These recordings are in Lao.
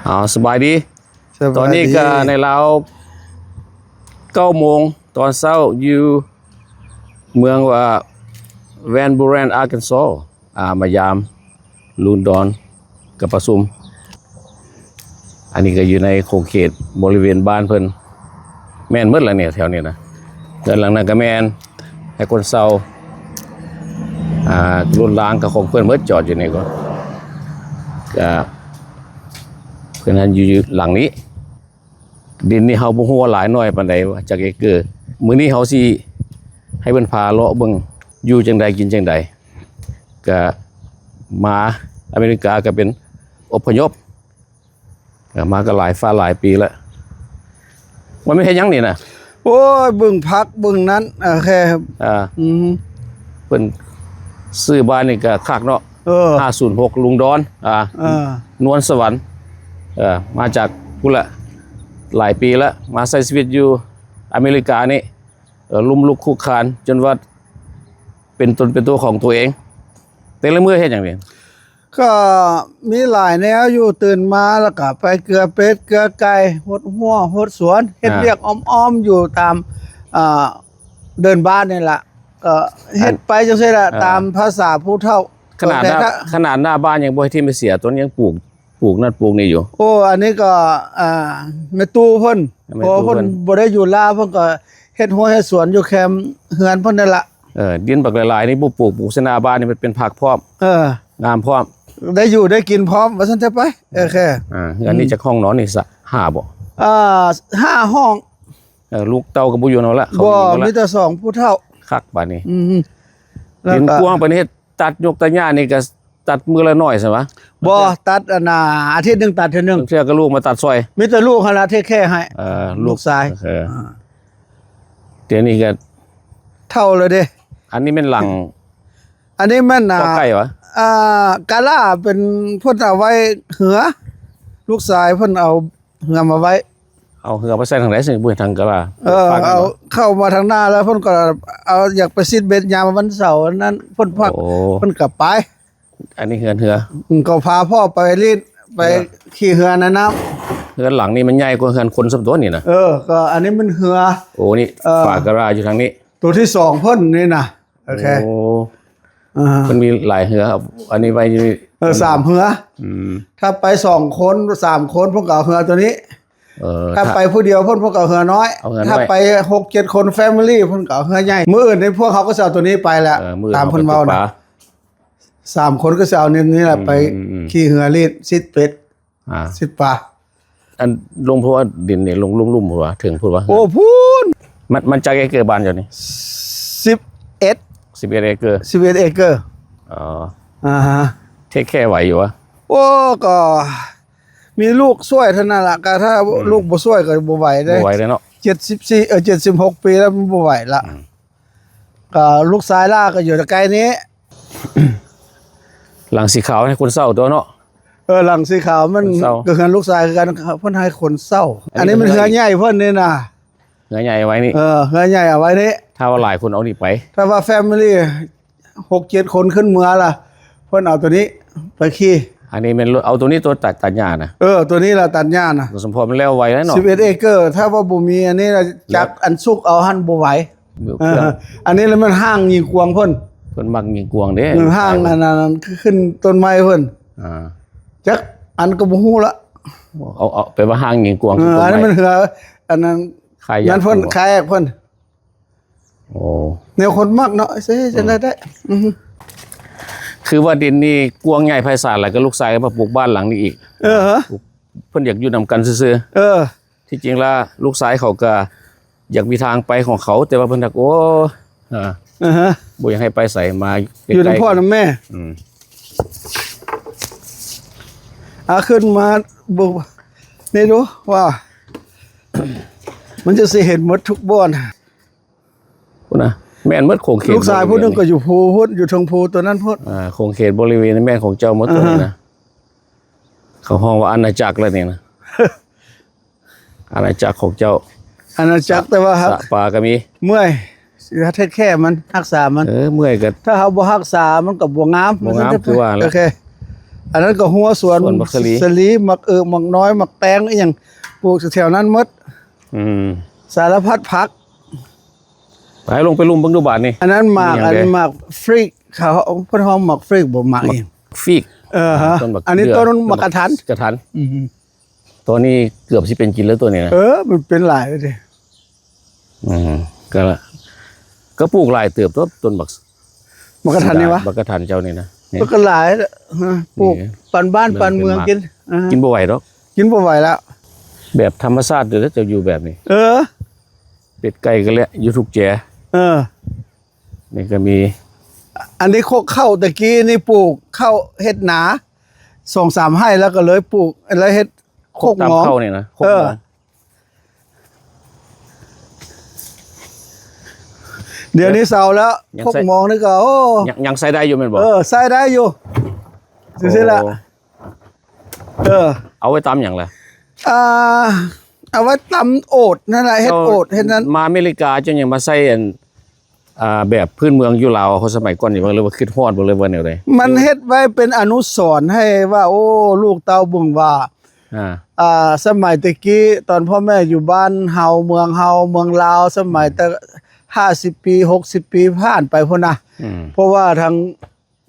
ເອົາ ສະບາຍດີ. ສະບາຍດີ. ຕອນນີ້ກໍໃນລາວ ເກົ້າໂມງຕອນເຊົ້າ ຢູ່ເມືອງວ່າ Van Buren Arkansas ອ່າ ມາຢາມລຸງດອນ ກັບປະຊຸມ. ອັນນີ້ກໍຢູ່ໃນຂົງເຂດບໍລິເວນບ້ານເພິ່ນ ແມ່ນໝົດລະນີ້ ແຖວນີ້ນະ. ເຮືອນຫຼັງນັ້ນກໍແມ່ນໃຫ້ຄົນເຊົ່າ ອ່າ ລົດລາງກໍຂອງເພິ່ນໝົດ ຈອດຢູ່ນີ້ກໍ ກໍເພິ່ນໃຫ້ຢູ່ ຢູ່ຫຼັງນີ້. ດິນນີ້ເຮົາບໍ່ຮູ້ວ່າຫຼາຍໜ້ອຍປານໃດ ວ່າຈັກເອເກີ. ມື້ນີ້ເຮົາຊິໃຫ້ເພິ່ນພາເລາະເບິ່ງ ຢູ່ຈັ່ງໃດ ກິນຈັ່ງໃດ. ກະມາອາເມລິກາກະເປັນອົບພະຍົບ ກະມາກະຫຼາຍຟ້າຫຼາຍປີແລ້ວ. ມັນແມ່ນເຮັດຫຍັງນີ້ນະ? ໂອ້ຍ ເບິ່ງຜັກເບິ່ງນັ້ນ. ໂອເຄ. ອ່າ ອືມ ເພິ່ນ ຊື່ບ້ານນີ້ກະຄັກເນາະ. ເອີ ຫ້າສູນຫົກ ລຸງດອນ ອ່າ ເອີ ນວນສະຫວັນ. ເອີ ມາຈາກພຸ້ນລະ ຫຼາຍປີລະ ມາໃຊ້ຊີວິດຢູ່ອາເມລິການີ້. ເອີ ລົ້ມລຸກຄຸກຄານ ຈົນວ່າເປັນຕົນເປັນຕົວຂອງຕົວເອງ. ແຕ່ລະມື້ເຮັດຫຍັງນີ້? ກໍມີຫຼາຍແນວຢູ່ ຕື່ນມາແລ້ວກໍໄປເກືອເປັດເກືອໄກ່ ຫົດຮົ້ວຫົດສວນ ເຮັດ ອ່າ ວຽກອ້ອມໆຢູ່ຕາມ ອ່າ ເດີ່ນບ້ານນີ້ລະ. ກໍເຮັດໄປຈັ່ງຊີ້ລະ ອ່າ ຕາມພາສາຜູ້ເຖົ້າ. ຂະໜາດໜ້າ ຂະໜາດໜ້າບ້ານຍັງບໍ່ໃຫ້ຖິ້ມໃຫ້ເສຍ ຕົນຍັງປູກ ປູກນັ້ນປູກນີ້ຢູ່. ໂອ້ ອັນນີ້ກໍ ອ່າ ແມ່ຕູ້ເພິ່ນ ແມ່ຕູ້ເພິ່ນ ເພາະວ່າເພິ່ນບໍ່ໄດ້ຢູ່ລາວ ເພິ່ນກໍເຮັດຮົ້ວເຮັດສວນຢູ່ແຄມເຮືອນເພິ່ນນັ້ນລະ. ເອີ ດິນບັກຫຼາຍໆນີ້ບໍ່ປູກ ປູກໃສ່ໜ້າບ້ານນີ້ ມັນເປັນຜັກພ້ອມ. ເອີ ງາມພ້ອມ ໄດ້ຢູ່ໄດ້ກິນພ້ອມ ວ່າຊັ້ນເຖາະໄປ. ເອີ ໂອເຄ. ອ່າ ເຮືອນນີ້ ອືມ ຈັກຫ້ອງນອນນີ້? ສະ ຫ້າບໍ່? ອ່າ ຫ້າຫ້ອງ. ເອີ ລູກເຕົ້າກໍບໍ່ຢູ່ນຳລະ ເຂົາບໍ່ ມີແຕ່ສອງຜູ້ເຖົ້າ. ຄັກບາດນີ້. ອືມ ດິນກວ້າງປານນີ້ ຕັດຍົກຕາຫຍ້ານີ້ກໍຕັດມື້ລະໜ້ອຍຊັ້ນຫວາ? ບໍ່ ຕັດ ອັນນ່າ ອາທິດໜຶ່ງຕັດເທື່ອໜຶ່ງ. ເທື່ອກໍລູກມາຕັດຊ່ອຍ. ມີແຕ່ລູກຫັ້ນລະເທກແຄໃຫ້. ເອີ ລູກ ລູກຊາຍ. ເອີ ດຽວນີ້ກໍເຖົ້າແລ້ວເດ້. ອັນນີ້ແມ່ນຫຼັງ ອັນນີ້ແມ່ນ ອ່າ ກໍໄກ່ຫວາ? ອ່າ ກາລາ ເປັນ ເພິ່ນເອົາໄວ້ເຮືອ ລູກຊາຍເພິ່ນເອົາເຮືອມາໄວ້. ເອົາເຮືອໄປໃສ່ທາງໃດ? ຊິບໍ່ເຫັນທາງກະລາ. ເອີ ເອົາເຂົ້າມາທາງໜ້າແລ້ວ ເພິ່ນກໍເອົາ ຢາກໄປຊິດເບັດຍາມວັນເສົານັ້ນ ເພິ່ນພັກ. ໂອ້ ເພິ່ນກໍໄປ. ອັນນີ້ເຮືອນເຮືອ ອືມ ກໍພາພໍ່ໄປຫຼິ້ນ ໄປ ເອີ ຂີ່ເຮືອໃນນ້ຳ. ເຮືອນຫຼັງນີ້ມັນໃຫຍ່ກວ່າເຮືອນຄົນສ່ຳຕົວນີ້ນະ. ເອີ ກໍອັນນີ້ມັນເຮືອ. ໂອ້ ນີ້ ເອີ ຝາກະລາຢູ່ທາງນີ້ ໂຕທີສອງເພິ່ນນີ້ນະ. ໂອເຄ. ໂອ້ ອ່າ ມັນມີຫຼາຍເຮືອ. ອັນນີ້ໄວ້ຢູ່ນີ້ ເອີ ສາມເຮືອ. ອືມ ຖ້າໄປສອງຄົນ ສາມຄົນ ເພິ່ນກໍເອົາເຮືອໂຕນີ້. ເອີ ຖ້າ ຖ້າໄປຜູ້ດຽວເພິ່ນ ເພິ່ນກໍເອົາເຮືອນ້ອຍ. ເອົາເຮືອນ້ອຍ. ຖ້າໄປຫົກເຈັດຄົນ ແຟມິລີ ເພິ່ນກໍເອົາເຮືອໃຫຍ່. ມື້ອື່ນນີ້ພວກເຮົາກໍຊິເອົາໂຕນີ້ໄປແຫຼະ. ເອີ ມື້ອື່ນ ຕາມເພິ່ນເວົ້ານະ ສາມຄົນກໍຊິເອົານີ້ ນີ້ແຫຼະ ອືມ ໄປ ອືມ ອືມ ຂີ່ເຮືອຫຼິ້ນ ຊິດເປັດ. ອ່າ ຊິດປາ. ອັນລົງ ເພາະວ່າດິນນີ້ລົງລຸ່ມໆ ພຸ້ນຫວາ ເຖິງພຸ້ນຫວາ? ໂອ້ ພຸ້ນ. ມັນ ມັນຈັກເອເກີບ້ານເຈົ້ານີ້? ສິບເອັດ. ສິບເອັດເອເກີ. ສິບເອັດເອເກີ. ອໍ ອ່າຮະ. ເທກແຄໄຫວຢູ່ຫວາ? ໂອ້ ກໍມີລູກຊ່ວຍເທົ່ານັ້ນລະ. ກໍຖ້າ ອືມ ລູກບໍ່ຊ່ວຍກໍບໍ່ໄຫວເດ້. ບໍ່ໄຫວເດ້ເນາະ. ເຈັດສິບສີ່ ເອີ ເຈັດສິບຫົກປີແລ້ວ ມັນບໍ່ໄຫວລະ. ອືມ ກໍລູກຊາຍຫຼ້າກໍຢູ່ໃກ້ນີ້. ຫຼັງສີຂາວໃຫ້ຄົນເຊົ່າຕົວະເນາະ. ເອີ ຫຼັງສີຂາວມັນ ຄົນເຊົ່າ ກໍເຮືອນລູກຊາຍຄືກັນ ເພິ່ນໃຫ້ຄົນເຊົ່າ. ອັນນີ້ມັນເຮືອໃຫຍ່ເພິ່ນນີ້ນະ. ເຮືອໃຫຍ່ໄວ້ນີ້. ເອີ ເຮືອໃຫຍ່ເອົາໄວ້ນີ້. ຖ້າວ່າຫຼາຍຄົນເອົານີ້ໄປ. ຖ້າວ່າແຟມິລີຫົກເຈັດຄົນຂຶ້ນເມືອລະ ເພິ່ນເອົາໂຕນີ້ໄປຂີ່. ອັນນີ້ແມ່ນເອົາໂຕນີ້ໂຕຕັດ ຕັດຫຍ້ານະ. ເອີ ໂຕນີ້ລະຕັດຫຍ້ານະ. ສົມພໍມັນແລ້ວໄວແລ້ວເນາະ. ສິບເອັດເອເກີ ຖ້າວ່າບໍ່ມີອັນນີ້ລະ ຈັກອັນສຸກເອົາຫັ້ນບໍ່ໄຫວ. ເອີ ອັນນີ້ລະແມ່ນຫ້າງຍິງກວາງເພິ່ນ. ເພິ່ນມັກຍິງກວາງເດ້. ເອີ ຫ້າງອັນນັ້ນ ຂຶ້ນຕົ້ນໄມ້ເພິ່ນ. ອ່າ ຈັກອັນກໍບໍ່ຮູ້ລະ. ເອົາ ເອົາໄປວ່າຫ້າງຍິງກວາງ. ເອີ ອັນນັ້ນມັນເຮືອ ອັນນັ້ນ ຄາຍັກ ນັ້ນເພິ່ນ ຄາຍັກເພິ່ນ. ໂອ້ ແນວຄົນມັກເນາະ. ເອີ ຈັ່ງໃດໄດ້. ອື ຄືວ່າດິນນີ້ກວ້າງໃຫຍ່ໄພສານຫຼາຍ ກໍລູກຊາຍກໍມາປຸກບ້ານຫຼັງນີ້ອີກ. ເອີ ເພິ່ນຢາກຢູ່ນຳກັນຊື່ໆ. ເອີ ທີ່ຈິງລະລູກຊາຍເຂົາກະຢາກມີທາງໄປຂອງເຂົາ ແຕ່ວ່າເພິ່ນຮັກ ໂອ້ ອ່າ ອ່າຮະ ບໍ່ຢາກໃຫ້ໄປໃສ ມາຢູ່ນຳພໍ່ນຳແມ່. ອືມ ອ່າ ຂຶ້ນມາເບິ່ງນີ້ດູວ່າ ມັນຈະຊິເຫັນໝົດທຸກບ່ອນ. ພຸ້ນນະ ແມ່ນໝົດຂົງເຂດ. ລູກຊາຍຜູ້ໜຶ່ງກໍຢູ່ພູພຸ້ນ ຢູ່ເທິງພູຕົວນັ້ນພຸ້ນ. ອ່າ ຂົງເຂດບໍລິເວນແມ່ນຂອງເຈົ້າໝົດຕົວນີ້ນະ. ອ່າຮະ ເຂົາຮ້ອງວ່າອານາຈັກແລ້ວນີ້ນະ. ອານາຈັກຂອງເຈົ້າ ອານາຈັກ. ແຕ່ວ່າສະປາກໍມີ. ເມື່ອຍ ຊິເທກແຄມັນ ຮັກສາມັນ. ເອີ ເມື່ອຍກໍ ຖ້າເຮົາບໍ່ຮັກສາມັນກໍບໍ່ງາມ. ບໍ່ງາມ ຄືວ່າແຫຼະ. ໂອເຄ. ອັນນັ້ນກໍຮົ້ວສວນ ສວນບັກສະຫຼີ ສະຫຼີ ໝາກເອກ ໝາກນ້ອຍ ໝາກແຕງ ອີ່ຫຍັງ ປູກແຖວໆນັ້ນໝົດ. ອືມ ສາລະພັດຜັກ. ໄປ ລົງໄປລຸ່ມເບິ່ງດູບາດນີ້. ອັນນັ້ນໝາກ ມີຫຍັງແດ່? ອັນໝາກຟຣີກ ເຂົາ ເພິ່ນຮ້ອງໝາກຟຣີກບໍ່ ໝາກອີ່ຫຍັງ? ຟຣີກ ເອີ ຮະ ຕົ້ນບັກ ອັນນີ້ ເດືອ ຕົ້ນໝາກກະທັນ. ກະທັນ ອືມ ຕົວນີ້ເກືອບຊິເປັນກິນແລ້ວຕົວນີ້ນະ. ເອີ ມັນເປັນຫຼາຍເດ້. ອືມ ກໍ ກໍປູກຫຼາຍເຕີບຕົວະ ຕົ້ນບັກ ບັກກະທັນນີ້ຫວາ? ບັກກະທັນເຈົ້ານີ້ນະ ນີ້ ກໍຫຼາຍ ປູກ ນີ້ ປັນບ້ານປັນເມືອງກິນ. ອ່າ ກິນບໍ່ໄຫວດອກ ກິນບໍ່ໄຫວແລ້ວ. ແບບທຳມະຊາດເດີ ເຈົ້າຢູ່ແບບນີ້. ເອີ ເປັດໄກ່ກໍແລະຢູ່ທຸກແຈ. ເອີ ນີ້ກໍມີ ອັນນີ້ຄົກເຂົ້າ ແຕ່ກີ້ນີ້ປູກເຂົ້າເຮັດນາສອງສາມໄຮ່ ແລ້ວກໍເລີຍປູກ ເລີຍເຮັດຄົກໝອງ. ເຂົ້ານີ້ນະ ຄົກໝອງ. ເອີ ດຽວນີ້ເຊົາແລ້ວ ຍັງໃຊ້ ຄົກໝອງນີ້ກໍ ໂອ້ ຍັງ ຍັງໃຊ້ໄດ້ຢູ່ແມ່ນບໍ່? ເອີ ໃຊ້ໄດ້ຢູ່ ຊື່ໆລະ. ໂອ້ ເອີ ເອົາໄວ້ຕຳຫຍັງລະ? ອ່າ ເອົາໄວ້ຕຳໂອດນັ້ນລະ ເຮັດໂອດເຮັດນັ້ນ. ມາອາເມລິກາເຈົ້າຍັງມາໃຊ້ອັນ ອ່າ ແບບພື້ນເມືອງຢູ່ລາວເຮົາສະໄໝກ່ອນນີ້ບໍ່ ຫຼືວ່າຄິດຮອດບໍ່ ຫຼືວ່າແນວໃດ? ມັນເຮັດໄວ້ເປັນອະນຸສອນໃຫ້ວ່າ ໂອ້ ລູກເຕົ້າເບິ່ງວ່າ ອ່າ ອ່າ ສະໄໝແຕ່ກີ້ຕອນພໍ່ແມ່ຢູ່ບ້ານເຮົາ ເມືອງເຮົາ ເມືອງລາວ ສະໄໝແຕ່ຫ້າສິບປີ ຫົກສິບປີຜ່ານໄປພຸ້ນນະ. ອືມ ເພາະວ່າທາງ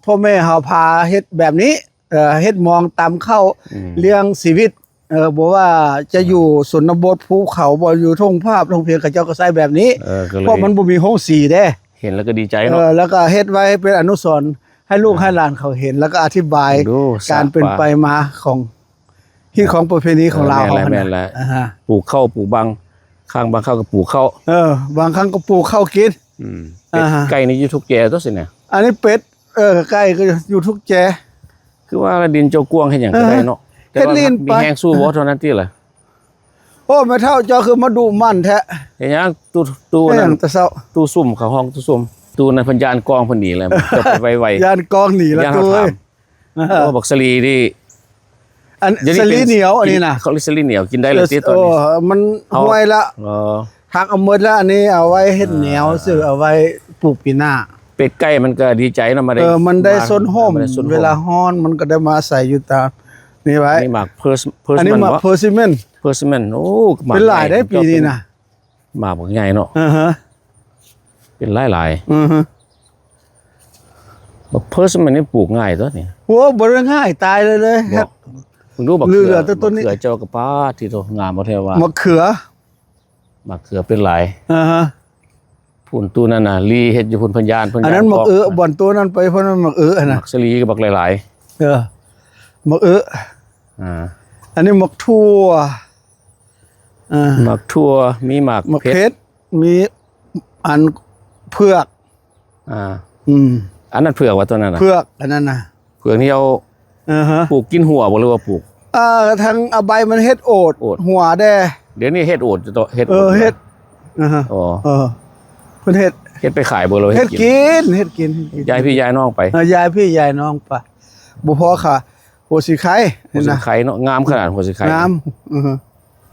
ພໍ່ແມ່ເຮົາພາເຮັດແບບນີ້ ເອີ ເຮັດໝອງຕຳເຂົ້າ ອືມ ລ້ຽງຊີວິດ. ເອີ ບໍ່ວ່າຈະຢູ່ຊົນນະບົດ ພູເຂົາ ບໍ່ຢູ່ທົ່ງພາບທົ່ງພຽງ ເຂົາເຈົ້າກໍໃຊ້ແບບນີ້. ເອີ ເພາະມັນບໍ່ມີໂຮງສີເດ້ ເຫັນແລ້ວກໍດີໃຈເນາະ. ເອີ ແລ້ວກໍເຮັດໄວ້ເປັນອະນຸສອນໃຫ້ລູກ ອ່າ ໃຫ້ຫຼານເຂົາເຫັນ ແລ້ວກໍອະທິບາຍ ໂດ ການເປັນໄປມາຂອງຮີດຂອງປະເພນີຂອງລາວເຮົາ. ແມ່ນແຫຼະ ແມ່ນແຫຼະ ອ່າ ປູກເຂົ້າ ປູກບາງຄັ້ງ ບາງຄາວກໍປູກເຂົ້າ. ເອີ ບາງຄັ້ງກໍປູກເຂົ້າກິນ. ອືມ ເປັດ ອ່າ ໄກ່ນີ້ຢູ່ທຸກແຈຕົວະຊິນະ? ອັນນີ້ເປັດ ເອີ ໄກ່ກໍຢູ່ທຸກແຈ. ຄືວ່າດິນເຈົ້າກວ້າງເຮັດຫຍັງກໍໄດ້ເນາະ. ເອີ ແຕ່ວ່າເຮັດລີ້ນໄປ ມີແຮງສູ້ບໍ່ເທົ່ານັ້ນຕິລະ? ໂອ້ ແມ່ເຖົ້າເຈົ້າຄືມາດຸໝັ່ນແທ້. ເຮັດຫຍັງ? ຕູ້ ຕູ້ນັ້ນ ແຕ່ເຊົ້າ ຕູ້ຊຸ່ມ ເຂົາຮ້ອງຕູ້ຊຸ່ມ. ຕູ້ນັ້ນເພິ່ນຢ້ານກ້ອງເພິ່ນໜີແລ້ວ ເຈົ້າໄປໄວໆ ຢ້ານກ້ອງໜີລະຕູ້ເອີຍ. ໂອ້ ບັກສາລີນີ້ ອັນສາລີໜຽວອັນນີ້ນະ ເຂົາເອີ້ນສາລີໜຽວ ກິນໄດ້ແລ້ວຕິຕອນນີ້? ເອີ ມັນຫ້ວຍລະ ເອີ ຫັກເອົາໝົດລະ. ອັນນີ້ເອົາໄວ້ເຮັດແໜວ ອ່າ ຊື່ ເອົາໄວ້ປູກປີໜ້າ. ເປັດໄກ່ມັນກໍດີໃຈເນາະ ມາໄດ້ ເອີ ມັນໄດ້ຊົນຮົ່ມ ມັນໄດ້ຊົນຮົ່ມ ເວລາຮ້ອນມັນກໍໄດ້ມາອາໄສຢູ່ຕາມນີ້ໄວ້. ອັນນີ້ໝາກເພີສ ເພີສ ອັນນີ້ໝາກເພີຊິເມັນ ເພີຊິເມັນ. ໂອ້ ເປັນຫຼາຍໄດ໋ປີນີ້ນະ ໝາກບັກໃຫຍ່ເນາະ. ເປັນຫຼາຍໆ. ບັກເພີສມັນນີ້ປູກງ່າຍຕົວະນີ້. ໂອ້ ບໍ່ໄດ້ງ່າຍ ຕາຍເລີຍເລີຍ. ເບິ່ງດູບັກເຂືອ ເຫຼືອແຕ່ຕົ້ນນີ້ ບັກເຂືອເຈົ້າກໍປາດ ທີ່ໂຕ ງາມບໍ່ແທ້ວ່າ. ບັກເຂືອ ບັກເຂືອເປັນຫຼາຍ. ອາຮະ ພຸ້ນຕູ້ນັ້ນນະ ລີເຮັດຢູ່ພຸ້ນ ເພິ່ນຢ້ານ ເພິ່ນ ອັນນັ້ນໝາກເອ ບ່ອນຕູ້ນັ້ນໄປ ເພິ່ນໝາກເອຫັ້ນນະ. ໝາກສາລີກໍບັກຫຼາຍໆ. ເອີ ໝາກເອ. ອ່າ ອັນນີ້ໝາກຖົ່ວ. ອ່າ ໝາກຖົ່ວ ມີໝາກ ໝາກເຜັດ ເຜັດ ມີອັນເຜືອກ. ອ່າ ອືມ ອັນນັ້ນເຜືອກວ່າຕົວນັ້ນນະ? ເຜືອກ ອັນນັ້ນນະ ເຜືອກນີ້ເອົາ ອ່າຮະ ປູກກິນຫົວບໍ່ ຫຼືວ່າປູກ ອ່າ ທັງເອົາໃບມັນເຮັດໂອດ ໂອດ ຫົວແດ່. ດຽວນີ້ເຮັດໂອດ ເຮັດໂອດ ເອີ ເຮັດ ອ່າຮະ ອໍ ເອີ ເພິ່ນເຮັດ ເຮັດໄປຂາຍບໍ່ ຫຼືວ່າເຮັດ ເຮັດກິນ ກິນ ເຮັດກິນ ເຮັດກິນ ຢາຍພີ່ຢາຍນ້ອງໄປ ເອີ ຢາຍພີ່ຢາຍນ້ອງໄປ ບໍ່ພໍຄ່າ ຫົວສີໄຄ ຫົວສີໄຄເນາະ ງາມຂະໜາດຫົວສີໄຄ ງາມ ອືຮຶ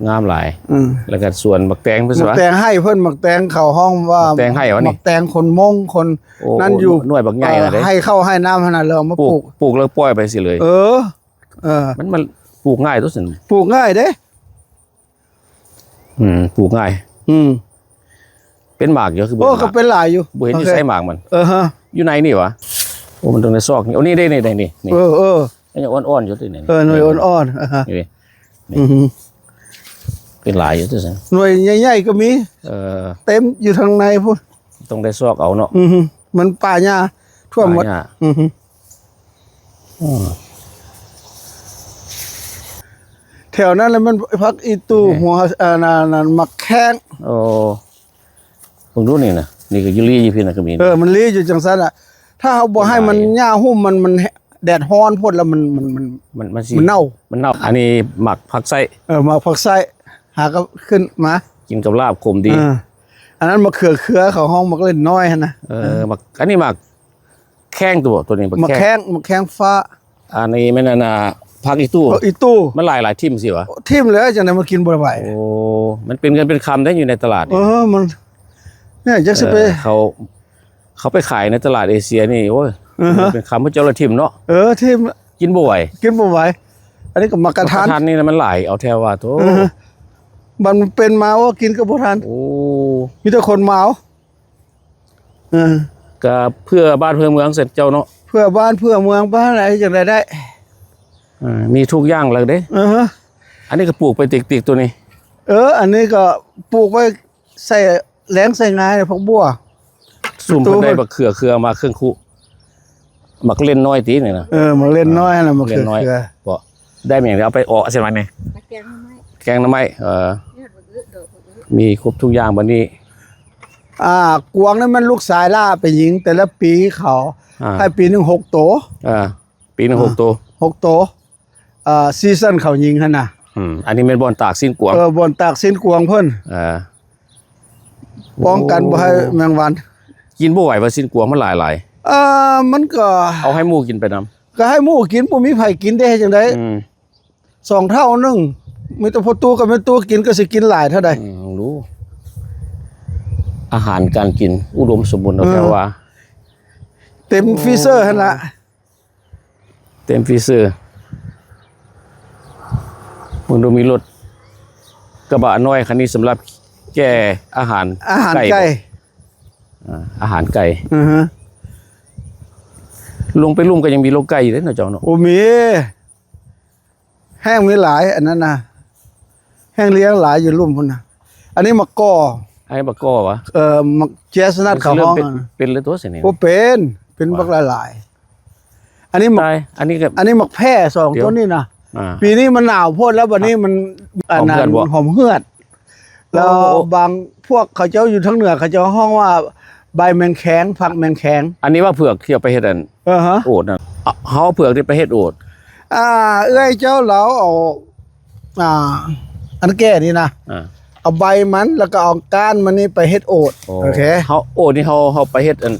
ງາມຫຼາຍ ອືມ ແລ້ວກໍສວນໝາກແຕງເພິ່ນ ໝາກແຕງໄຮ່ເພິ່ນ ໝາກແຕງເຂົາຮ້ອງວ່າ ໝາກແຕງໄຮ່ຫວານີ້ ໝາກແຕງຄົນມົ້ງຄົນ ໂອ້ ນັ້ນຢູ່ ໜ່ວຍບັກໃຫຍ່ນະເດ້ ເອີ ໄຮ່ເຂົ້າໄຮ່ນ້ຳຫັ້ນນະ ແລ້ວເອົາມາປູກ ປູກ ປູກແລ້ວປ່ອຍໄປຊີ້ເລີຍ ເອີ ເອີ ມັນ ມັນປູກງ່າຍຕົວະຊັ້ນ ປູກງ່າຍເດ້ ອືມ ປູກງ່າຍ ອືມ ເປັນໝາກຢູ່ ຄືບໍ່ ໂອ້ ເຫັນໝາກ ກໍເປັນຫຼາຍຢູ່ ບໍ່ເຫັນຢູ່ ໂອເຄ ໃສໝາກມັນ ເອີຮະ ຢູ່ໃນນີ້ຫວາ ໂອ້ ມັນຕ້ອງໄດ້ຊອກນີ້ ໂອ້ ນີ້ເດ້ ນີ້ ນີ້ ນີ້ ເອີ ເອີ ອັນນີ້ອ່ອນໆຢູ່ຕິນີ້ ເອີ ໜ່ວຍອ່ອນໆ ອ່າຮະ ນີ້ ນີ້ ອືຮຶ ເປັນຫຼາຍຢູ່ຕິຊັ້ນ ໜ່ວຍໃຫຍ່ໆກໍມີ ເອີ ເຕັມຢູ່ທາງໃນພຸ້ນ ຕ້ອງໄດ້ຊອກເອົາເນາະ ອືຮຶ ມັນປ່າຫຍ້າທົ່ວໝົດ ປ່າຫຍ້າ ອືຮຶ ອືມ ແຖວນັ້ນລະແມ່ນຜັກອີ່ຕູ່ ນີ້ ຫົວ ອັນນັ້ນ ໝາກແຂ້ງ ໂອ້ ເບິ່ງດູນີ້ນະ ນີ້ກໍຢູ່ລີ້ຢູ່ພີ້ນະ ກໍມີ ເອີ ມັນລີ້ຢູ່ຈັ່ງຊັ້ນລະ ຖ້າເຮົາບໍ່ໃຫ້ມັນຫຍ້າຫຸ້ມ ມັນ ມັນແດດຮ້ອນໂພດລະ ມັນ ມັນ ມັນ ມັນຊິ ມັນເນົ່າ ມັນເນົ່າ ອັນນີ້ໝາກຜັກໄສ້ ເອີ ໝາກຜັກໄສ້ ຫາກໍຂຶ້ນມາ ກິນກັບລາບຂົມດີ ເອີ ອັນນັ້ນໝາກເຂືອເຂືອ ເຂົາຮ້ອງໝາກເລັ່ນນ້ອຍຫັ້ນນະ ເອີ ໝາກ ອັນນີ້ໝາກ ແຂ້ງຕົວ ຕົວນີ້ບັກ ໝາກແຂ້ງ ແຂ້ງ ໝາກແຂ້ງຟ້າ ອັນນີ້ແມ່ນອັນນ່າ ຜັກອີ່ຕູ່ ຜັກອີ່ຕູ່ ມັນຫຼາຍໆ ຖິ້ມຊິຫວາ ຖິ້ມແລ້ວ ຈັ່ງໃດມັນກິນບໍ່ໄຫວ ໂອ້ ມັນເປັນເງິນເປັນຄຳໄດ໋ ຢູ່ໃນຕະຫຼາດນີ້ ເອີ ມັນ ນີ້ຈັກຊິໄປ ເອີ ເຂົາ ເຂົາໄປຂາຍໃນຕະຫຼາດເອເຊຍນີ້ ໂອ້ຍ ເປັນຄຳ ເຂົາເຈົ້າລະຖິ້ມເນາະ ເອີ ຖິ້ມ ກິນບໍ່ໄຫວ ກິນບໍ່ໄຫວ. ອັນນີ້ກໍໝາກກະທັນ ໝາກກະທັນນີ້ນະ ມັນຫຼາຍ ເອົາແທ້ວ່າ ໂທ້ ເອີ ບັດມັນເປັນມາ ໂອ້ ກິນກໍບໍ່ທັນ. ໂອ້ ມີແຕ່ຄົນມາເອົາ ເອີ ກໍເພື່ອບ້ານເພື່ອເມືອງຊັ້ນເຈົ້າເນາະ ເພື່ອບ້ານເພື່ອເມືອງ ບ້ານໃດຈັ່ງໃດໄດ້ ເອີ ມີທຸກຢ່າງແລ້ວເດ້. ເອີ ອັນນີ້ກໍປູກໄປຕິກໆ ໂຕນີ້. ເອີ ອັນນີ້ກໍປູກໄວ້ໃສ່ແລ້ງໃສ່ງ່າຍ ຜັກບົ່ວ. ຊຸມເພິ່ນໄດ້ບັກເຂືອ ເຂືອມາເຄິ່ງຄຸ ໝາກເລັ່ນນ້ອຍຕິນີ້ນະ. ເອີ ໝາກເລັ່ນນ້ອຍຫັ້ນນະ ໝາກເຂືອ ເລັ່ນນ້ອຍ ເຂືອ ບໍ່ ໄດ້ແມ່ນເອົາໄປເອາະໃສ່ມັນນີ້ ແກງໜໍ່ໄມ້ ແກງໜໍ່ໄມ້. ເອີ ຍອດບັກອຶດອກບັກອຶດ ມີຄົບທຸກຢ່າງບັດນີ້. ອ່າ ກວາງນີ້ມັນລູກຊາຍຫຼ້າໄປຍິງ ແຕ່ລະປີເຂົາ ອ່າ ໃຫ້ປີໜຶ່ງຫົກໂຕ. ເອີ ປີໜຶ່ງຫົກໂຕ ຫົກໂຕ. ເອີ ຊີຊັນເຂົາຍິງຫັ້ນນະ. ອືມ ອັນນີ້ແມ່ນບ່ອນຕາກຊີ້ນກວາງ. ເອີ ບ່ອນຕາກຊີ້ນກວາງເພິ່ນ. ເອີ ປ້ອງກັນບໍ່ໃຫ້ແມງວັນ. ກິນບໍ່ໄຫວວ່າຊີ້ນກວາງມັນຫຼາຍໆ. ເອີ ມັນກໍ ເອົາໃຫ້ໝູກິນໄປນຳ. ກໍໃຫ້ໝູກິນ ບໍ່ມີໃຜກິນໄດ້ ເຮັດຈັ່ງໃດ? ອືມ ສອງເທົ່າໜຶ່ງ ມີແຕ່ພໍ່ຕູ້ກັບແມ່ຕູ້ກິນ ກໍຊິກິນຫຼາຍເທົ່າໃດ? ອືມ ລອງດູ ອາຫານການກິນອຸດົມສົມບູນ ເອີ ແຕ່ວ່າ ເຕັມຟຣີເຊີຫັ້ນລະ. ເຕັມຟຣີເຊີ ເບິ່ງດູ ມີລົດກະບະນ້ອຍຄັນນີ້ສຳລັບແກ່ອາຫານ ອາຫານໄກ່ ໄກ່ບໍ່? ອ່າ ອາຫານໄກ່. ອືຮຶ ລົງໄປລຸ່ມກໍຍັງມີລົກໄກ່ຢູ່ເດ້ເນາະເຈົ້າເນາະ. ໂອ້ ມີ ແຫ້ງມີຫຼາຍ ອັນນັ້ນນະ ແຫ້ງລ້ຽງຫຼາຍຢູ່ລຸ່ມພຸ້ນນະ. ອັນນີ້ໝາກກໍ ອັນນີ້ໝາກກໍຫວາ? ເອີ ໝາກແຈສນັດເຂົາຮ້ອງ. ເປັນ ເປັນແລ້ວຕົວຊິນີ້. ບໍ່ເປັນ ເປັນບັກຫຼາຍໆ. ອັນນີ້ໝາກ ອັນນີ້ກໍ ອັນນີ້ໝາກແພ້ສອງ ດຽວ ຕົ້ນນີ້ນະ. ອ່າ ປີນີ້ມັນໜາວໂພດແລ້ວ ບັດນີ້ມັນ ຫອມເຫືອດບໍ່? ອັນນັ້ນ ຫອມເຫືອດ. ແລ້ວ ໂອ້ ບາງພວກເຂົາເຈົ້າຢູ່ທາງເໜືອ ເຂົາເຈົ້າຮ້ອງວ່າໃບແມງແຄງ ຜັກແມງແຄງ. ອັນນີ້ວ່າເຜືອກທີ່ເອົາໄປເຮັດອັນ ເອີຮະ ໂອດນັ້ນ ເຮົາເຜືອກນີ້ໄປເຮັດໂອດ. ອ່າ ເອື້ອຍເຈົ້າລາວເອົາ ອ່າ ອັນແກ່ນີ້ນະ ອ່າ ເອົາໃບມັນ ແລ້ວກໍເອົາກ້ານມັນນີ້ໄປເຮັດໂອດ. ໂອ ໂອເຄ ເຮົາ ໂອດນີ້ເຮົາ ເຮົາໄປເຮັດອັນ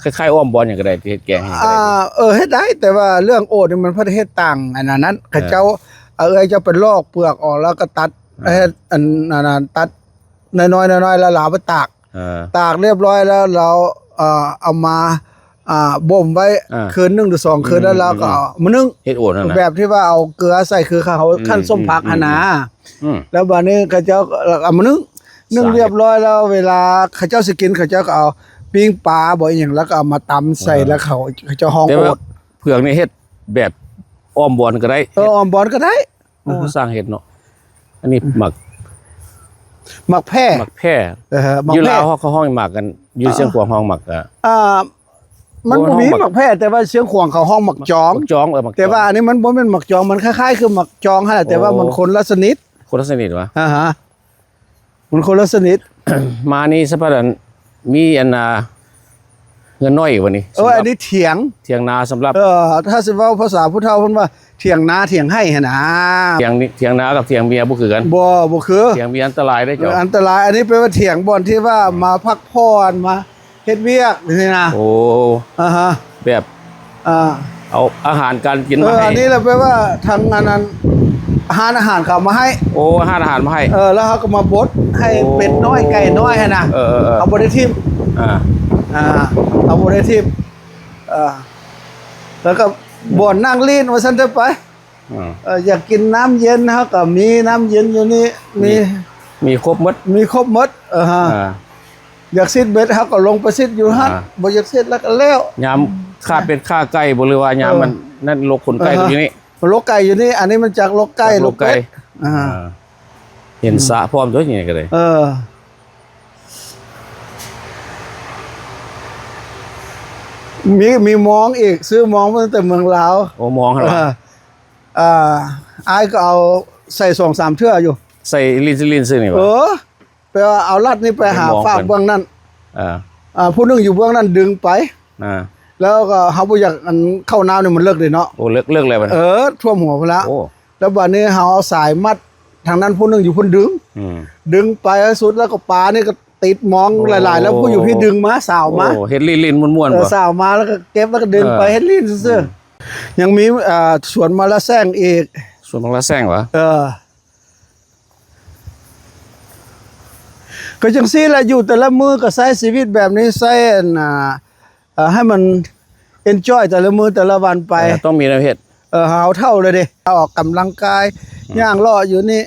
ຄ້າຍໆ ອ້ອມບອນຫຍັງກໍໄດ້ ເຮັດແກງຫຍັງກໍໄດ້. ອ່າ ເອີ ເຮັດໄດ້ ແຕ່ວ່າເລື່ອງໂອດນີ້ມັນເພິ່ນເຮັດຕ່າງອັນນັ້ນ ເຂົາເຈົ້າ ເອີ ເອົາ ເອື້ອຍເຈົ້າໄປລອກເປືອກອອກ ແລ້ວກໍຕັດ ເອີ ເຮັດອັນ ອັນນັ້ນ ຕັດນ້ອຍໆ ນ້ອຍໆ ແລ້ວລາວໄປຕາກ ເອີ ຕາກຮຽບຮ້ອຍແລ້ວ ລາວ ເອີ ເອົາມາ ອ່າ ບົ່ມໄວ້ ອ່າ ຄືນໜຶ່ງຫຼືສອງຄືນ ອືມ ແລ້ວລາວກໍເອົາມາໜຶ້ງ ເຮັດໂອດຫັ້ນນະ ແບບທີ່ວ່າເອົາເກືອໃສ່ ຄືເຂົາ ອືມ ຂັ້ນສົ້ມຜັກຫັ້ນນະ. ອືມ ອືມ ແລ້ວບາດນີ້ເຂົາເຈົ້າເອົາມາໜຶ້ງ ໜຶ້ງຮຽບຮ້ອຍແລ້ວ ເວລາເຂົາເຈົ້າຊິກິນ ເຂົາເຈົ້າກໍເອົາປີ້ງປາບໍ່ອີ່ຫຍັງ ແລ້ວກໍເອົາມາຕຳໃສ່ ເອີ ແລ້ວເຂົາ ເຂົາເຈົ້າຮ້ອງໂອດ. ແຕ່ວ່າເຜືອກນີ້ເຮັດແບບອ້ອມບອນກໍໄດ້ ເອີ ເຮັດ ອ້ອມບອນກໍໄດ້. ໂອ້ ເອີ ຊ່າງເຮັດເນາະ. ອັນນີ້ໝາກ ໝາກແພ້ ໝາກແພ້. ເອີ ໝາກແພ້ ຢູ່ລາວເຮົາກໍຮ້ອງໝາກກັນ ຢູ່ຊຽງຂວາງຮ້ອງໝາກ ອ່າ ອ່າ ມັນບໍ່ມີໝາກແພ້ ແຕ່ວ່າຊຽງຂວາງເຂົາຮ້ອງໝາກຈອງ ໝາກຈອງ. ເອີ ໝາກຈອງ ແຕ່ວ່າອັນນີ້ມັນບໍ່ແມ່ນໝາກຈອງ ມັນຄ້າຍໆ ຄືໝາກຈອງຫັ້ນແຫຼະ ແຕ່ວ່າ ໂອ້ ມັນຄົນລະຊະນິດ ຄົນລະຊະນິດຫວາ? ອ່າຮະ ມັນຄົນລະຊະນິດ. ມານີ້ສະພັດອັນ ມີອັນ ອ່າ ເຮືອນນ້ອຍອີກວະນີ້? ເອີ ສຳລັບ ອັນນີ້ຖຽງ ຖຽງນາສຳລັບ ເອີ ຖ້າຊິເວົ້າພາສາຜູ້ເຖົ້າເພິ່ນວ່າຖຽງນາຖຽງໄຮ່ຫັ້ນນາ. ຖຽງນີ້ ຖຽງນາກັບຖຽງເມຍບໍ່ຄືກັນ. ບໍ່ ບໍ່ຄື. ຖຽງເມຍອັນຕະລາຍເດ້ເຈົ້າ. ເອີ ອັນຕະລາຍ. ອັນນີ້ແປວ່າຖຽງບ່ອນທີ່ວ່າມາພັກຜ່ອນ ມາ ເຮັດວຽກນີ້ນະ. ໂອ້ ອ່າຮະ ແບບ ອ່າ ເອົາອາຫານການກິນມາໃຫ້. ເອີ ອັນນີ້ລະແປວ່າທາງອັນນັ້ນ ຮ້ານອາຫານເຂົາເອົາມາໃຫ້. ໂອ້ ຮ້ານອາຫານມາໃຫ້. ເອີ ແລ້ວເຮົາກໍມາບົດໃຫ້ ໂອ້ ເປັດນ້ອຍໄກ່ນ້ອຍຫັ້ນນະ. ເອີ ເອີ ເອີ ເຮົາບໍ່ໄດ້ຖິ້ມ. ອ່າ ອ່າ ເຮົາບໍ່ໄດ້ຖິ້ມ. ເອີ ແລ້ວກໍບ່ອນນັ່ງຫຼິ້ນວ່າຊັ້ນເຖາະໄປ. ອ່າ ເອີ ຢາກກິນນ້ຳເຢັນ ເຮົາກໍມີນ້ຳເຢັນຢູ່ນີ້ ມີ ມີຄົບໝົດ ມີຄົບໝົດ. ເອີ ອ່າ ຢາກຊິດເບັດ ເຮົາກໍລົງໄປຊິດຢູ່ຫັ້ນ. ອ່າ ບໍ່ຢາກຊິດແລ້ວກໍແລ້ວ. ຍາມຂ້າເປັດຂ້າໄກ່ບໍ່ ຫຼືວ່າຍາມ ເອີ ມັນນັ້ນ ລົກຂົນໄກ່ ເອີ ກໍຢູ່ນີ້ ລົກໄກ່ຢູ່ນີ້. ອັນນີ້ມັນຈັກລົກໄກ່ ຈັກລົກໄກ່ ລົກເປັດ. ອ່າ ອ່າ ເຫັນສະພ້ອມຕົວນີ້ກໍໄດ້. ເອີ ມີ ມີມອງອີກ ຊື້ມອງມາຕັ້ງແຕ່ເມືອງລາວ. ໂອ້ ມອງຫັ້ນຫວາ? ເອີ ອ່າ ອ້າຍກໍເອົາໃສ່ສອງສາມເທື່ອຢູ່. ໃສ່ຫຼິ້ນໆ ຊື່ນີ້ຫວາ? ເອີ ແປວ່າເອົາລັດນີ້ໄປຫາຝາກເບື້ອງນັ້ນ. ອ່າ ອ່າ ຜູ້ໜຶ່ງຢູ່ເບື້ອງນັ້ນດຶງໄປ. ອ່າ ແລ້ວກໍເຮົາບໍ່ຢາກ ອັນ ເຂົ້ານ້ຳນີ້ມັນເລິກເດ້ເນາະ. ໂອ້ ເລິກ ເລິກແລ້ວບັດນີ້. ເອີ ຖ້ວມຫົວພຸ້ນລະ. ໂອ້ ແລ້ວບັດນີ້ເຮົາເອົາສາຍມັດ ທາງນັ້ນຜູ້ໜຶ່ງຢູ່ພຸ້ນດຶງ. ອືມ ດຶງໄປໃຫ້ສຸດ ແລ້ວກໍປານີ້ກໍຕິດມອງຫຼາຍໆ. ໂອ້ ແລ້ວຜູ້ຢູ່ພີ້ດຶງມາ ສາວມາ. ໂອ້ ເຮັດຫຼິ້ນໆ ມ່ວນໆ. ເອີ ບໍ່? ສາວມາ ແລ້ວກໍເກັບ ແລ້ວກໍດຶງໄປ. ເອີ ເຮັດຫຼິ້ນຊື່ໆ. ອືມ ຍັງມີ ອ່າ ສວນໝາກລະແຊງອີກ. ສວນໝາກລະແຊງຫວາ? ເອີ ກໍຈັ່ງຊີ້ແຫຼະ ຢູ່ແຕ່ລະມື້ກໍໃຊ້ຊີວິດແບບນີ້ ໃຊ້ອັນ ອ່າ ເອີ ໃຫ້ມັນ enjoy ແຕ່ລະມື້ແຕ່ລະວັນໄປ. ເອີ ຕ້ອງມີແນວເຮັດ. ເອີ ເຮົາເຖົ້າແລ້ວເດ້ ອອກກຳລັງກາຍ ອືມ ຍ່າງເລາະຢູ່ນີ້.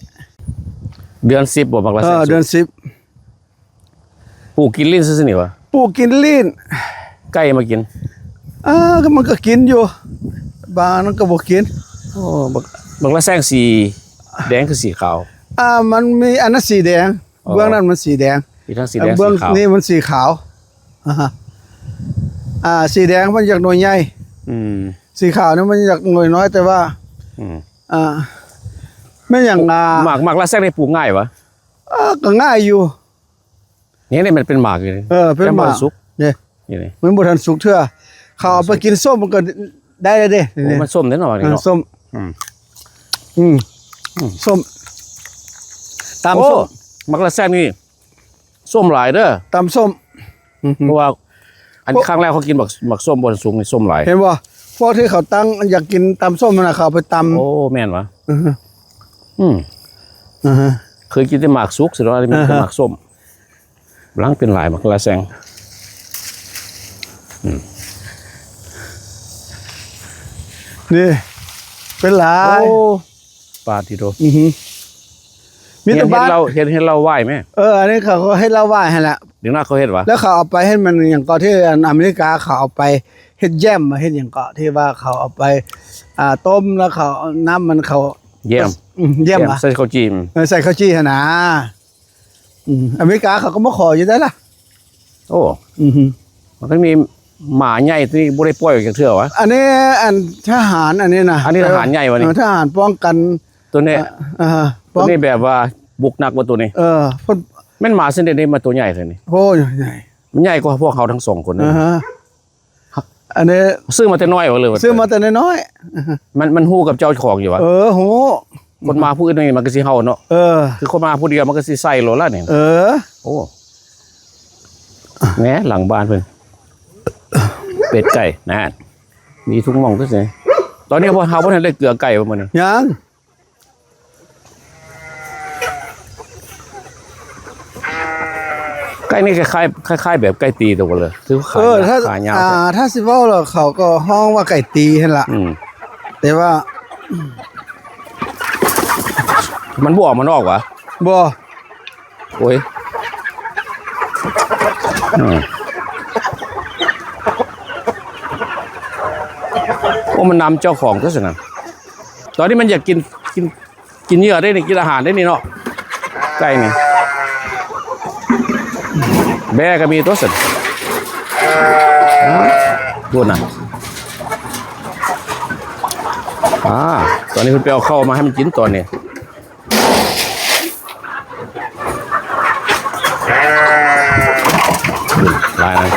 ເດືອນສິບບໍ່ ໝາກລາແຊງ ເອີ ສຸກ? ເດືອນສິບ. ປູກກິນລີ້ນຊື່ໆນີ້ຫວາ? ປູກກິນລີ້ນ. ໄກ່ມາກິນ? ເອີ ມັນກໍກິນຢູ່ ບາງມັນກໍບໍ່ກິນ. ໂອ້ ໝາກ ໝາກລາແຊງສີແດງຄືສີຂາວ? ອ່າ ມັນມີອັນນັ້ນສີແດງ. ອໍ ເບື້ອງນັ້ນມັນສີແດງ ອີກທັງສີແດງ ເບື້ອງ ສີຂາວ ນີ້ມັນສີຂາວ. ອ່າຮະ ອ່າ ສີແດງມັນຢາກໜ່ວຍໃຫຍ່. ອືມ ສີຂາວນີ້ມັນຢາກໜ່ວຍນ້ອຍ ແຕ່ວ່າ ອືມ ອ່າ ແມ່ນຫຍັງ ປູກ ອ່າ ໝາກ ໝາກລາແຊງນີ້ປູກງ່າຍຫວາ? ເອີ ກໍງ່າຍຢູ່. ນີ້ ນີ້ມັນເປັນໝາກຢູ່ນີ້. ເອີ ເປັນໝາກ ຍັງບໍ່ທັນສຸກເດ້. ນີ້ ນີ້ ມັນບໍ່ທັນສຸກເທື່ອ. ເຂົາເອົາໄປກິນສົ້ມມັນກໍໄດ້ແລ້ວເດ້. ໂອ້ ນີ້ ມັນສົ້ມເດ້ເນາະ ນີ້ເນາະ. ເອີ ສົ້ມ. ອືມ ອືມ ອືມ ສົ້ມ ຕຳ ໂອ້ ສົ້ມ. ໝາກລາແຊງນີ້ສົ້ມຫຼາຍເດີ ຕຳສົ້ມ. ອືມ ເພາະວ່າອັນ ພວກ ຄັ້ງແລກເຂົາກິນໝາກ ໝາກສົ້ມບໍ່ທັນສຸກນີ້ ສົ້ມຫຼາຍ. ເຫັນບໍ່? ພວກທີ່ເຂົາຕັ້ງຢາກກິນຕຳສົ້ມຫັ້ນນະ ເຂົາເອົາໄປຕຳ. ໂອ້ ແມ່ນຫວາ? ອືຮຶ ອືມ ອືຮຶ ເຄີຍກິນແຕ່ໝາກສຸກຊິດອກ ອັນນີ້ມີແຕ່ ອືຮຶ ໝາກສົ້ມ. ກຳລັງເປັນຫຼາຍໝາກລາແຊງ. ອືມ ນີ້ເປັນຫຼາຍ. ໂອ້ ປາດຕິໂທ. ອືຮຶ ມີແຕ່ບ້ານ ເຮັດເຫຼົ້າ ເຮັດ ເຮັດເຫຼົ້າຫວ້າຍແມ. ເອີ ອັນນີ້ເຂົາກໍເຮັດເຫຼົ້າຫວ້າຍຫັ້ນແຫຼະ. ເດັກນ້ອຍເຂົາເຮັດຫວາ? ແລ້ວເຂົາເອົາໄປເຮັດ ມັນຫຍັງເກາະ ທີ່ອັນອາເມລິກາເຂົາເອົາໄປເຮັດແຢມ ເຮັດຫຍັງເກາະ ທີ່ວ່າເຂົາເອົາໄປ ອ່າ ຕົ້ມ ແລ້ວເຂົາເອົານ້ຳມັນ ເຂົາ ແຢມ ອືມ ແຢມ ແຢມຫວາ? ໃສ່ເຂົ້າຈີ່. ເອີ ໃສ່ເຂົ້າຈີ່ຫັ້ນນາ. ອືມ ອາເມລິກາເຂົາກໍມາຂໍຢູ່ໄດ໋ລະ. ໂອ້ ອືຮຶ ມັນກໍມີໝາໃຫຍ່ທີ່ບໍ່ໄດ້ປ່ອຍອອກຈັກເທື່ອຫວາ? ອັນນີ້ ອັນທະຫານ ອັນນີ້ນະ ອັນນີ້ທະຫານໃຫຍ່ຫວານີ້? ເອີ ທະຫານປ້ອງກັນ ຕົວນີ້ ເອີ ເອີ ຕົວນີ້ແບບວ່າບຸກໜັກວ່າຕົວນີ້. ເອີ ເພິ່ນ ແມ່ນໝາຊະນິດໃດມາຕົວໃຫຍ່ແທ້ນີ້? ໂອ້ ໃຫຍ່ ມັນໃຫຍ່ກວ່າພວກເຮົາທັງສອງຄົນເລີຍ. ອ່າຮະ ອັນນີ້ຊື້ມາແຕ່ນ້ອຍບໍ່ ຫຼືວ່າ ຊື້ມາແຕ່ນ້ອຍໆ. ມັນ ມັນຮູ້ກັບເຈົ້າຂອງຢູ່ຫວາ? ເອີ ຮູ້. ຄົນມາຜູ້ອື່ນນີ້ມັນກໍຊິເຫົ່າເນາະ. ເອີ ຄືຄົນມາຜູ້ດຽວມັນກໍຊິໃສ່ໂລດລະນີ້. ເອີ ໂອ້ ແໜ ຫຼັງບ້ານເພິ່ນ ເປັດໄກ່ ນັ້ນ ມີທຸກໝ່ອງ. ຕອນນີ້ເຮົາບໍ່ ເຮົາບໍ່ທັນໄດ້ເກືອໄກ່ບໍ່ມື້ນີ້? ຍັງ. ໄກ່ນີ້ຄ້າຍໆ ຄ້າຍໆແບບໄກ່ຕີຕົວເລີຍ ຄືຂາ ເອີ ຖ້າ ຂາຍາວ ອ່າ ແທ້ ຖ້າຊິເວົ້າແລ້ວເຂົາກໍຮ້ອງວ່າໄກ່ຕີຫັ້ນລະ. ອືມ ແຕ່ວ່າ ມັນບໍ່ອອກ ມັນອອກຫວາ? ບໍ່. ໂອ້ຍ ອືມ ໂອ້ ມັນນຳເຈົ້າຂອງຕົວຊັ້ນນະ. ຕອນນີ້ມັນຢາກກິນ ກິນ ກິນເຫຍື່ອໄດ໋ນີ້ ກິນອາຫານໄດ໋ນີ້ເນາະ ໄກ່ນີ້. ແບ້ກໍມີຕົວຊັ້ນ ພຸ້ນນະ. ອ່າ ຕອນນີ້ເພິ່ນໄປເອົາເຂົ້າມາໃຫ້ມັນກິນຕອນນີ້. ຫຼາຍນະ.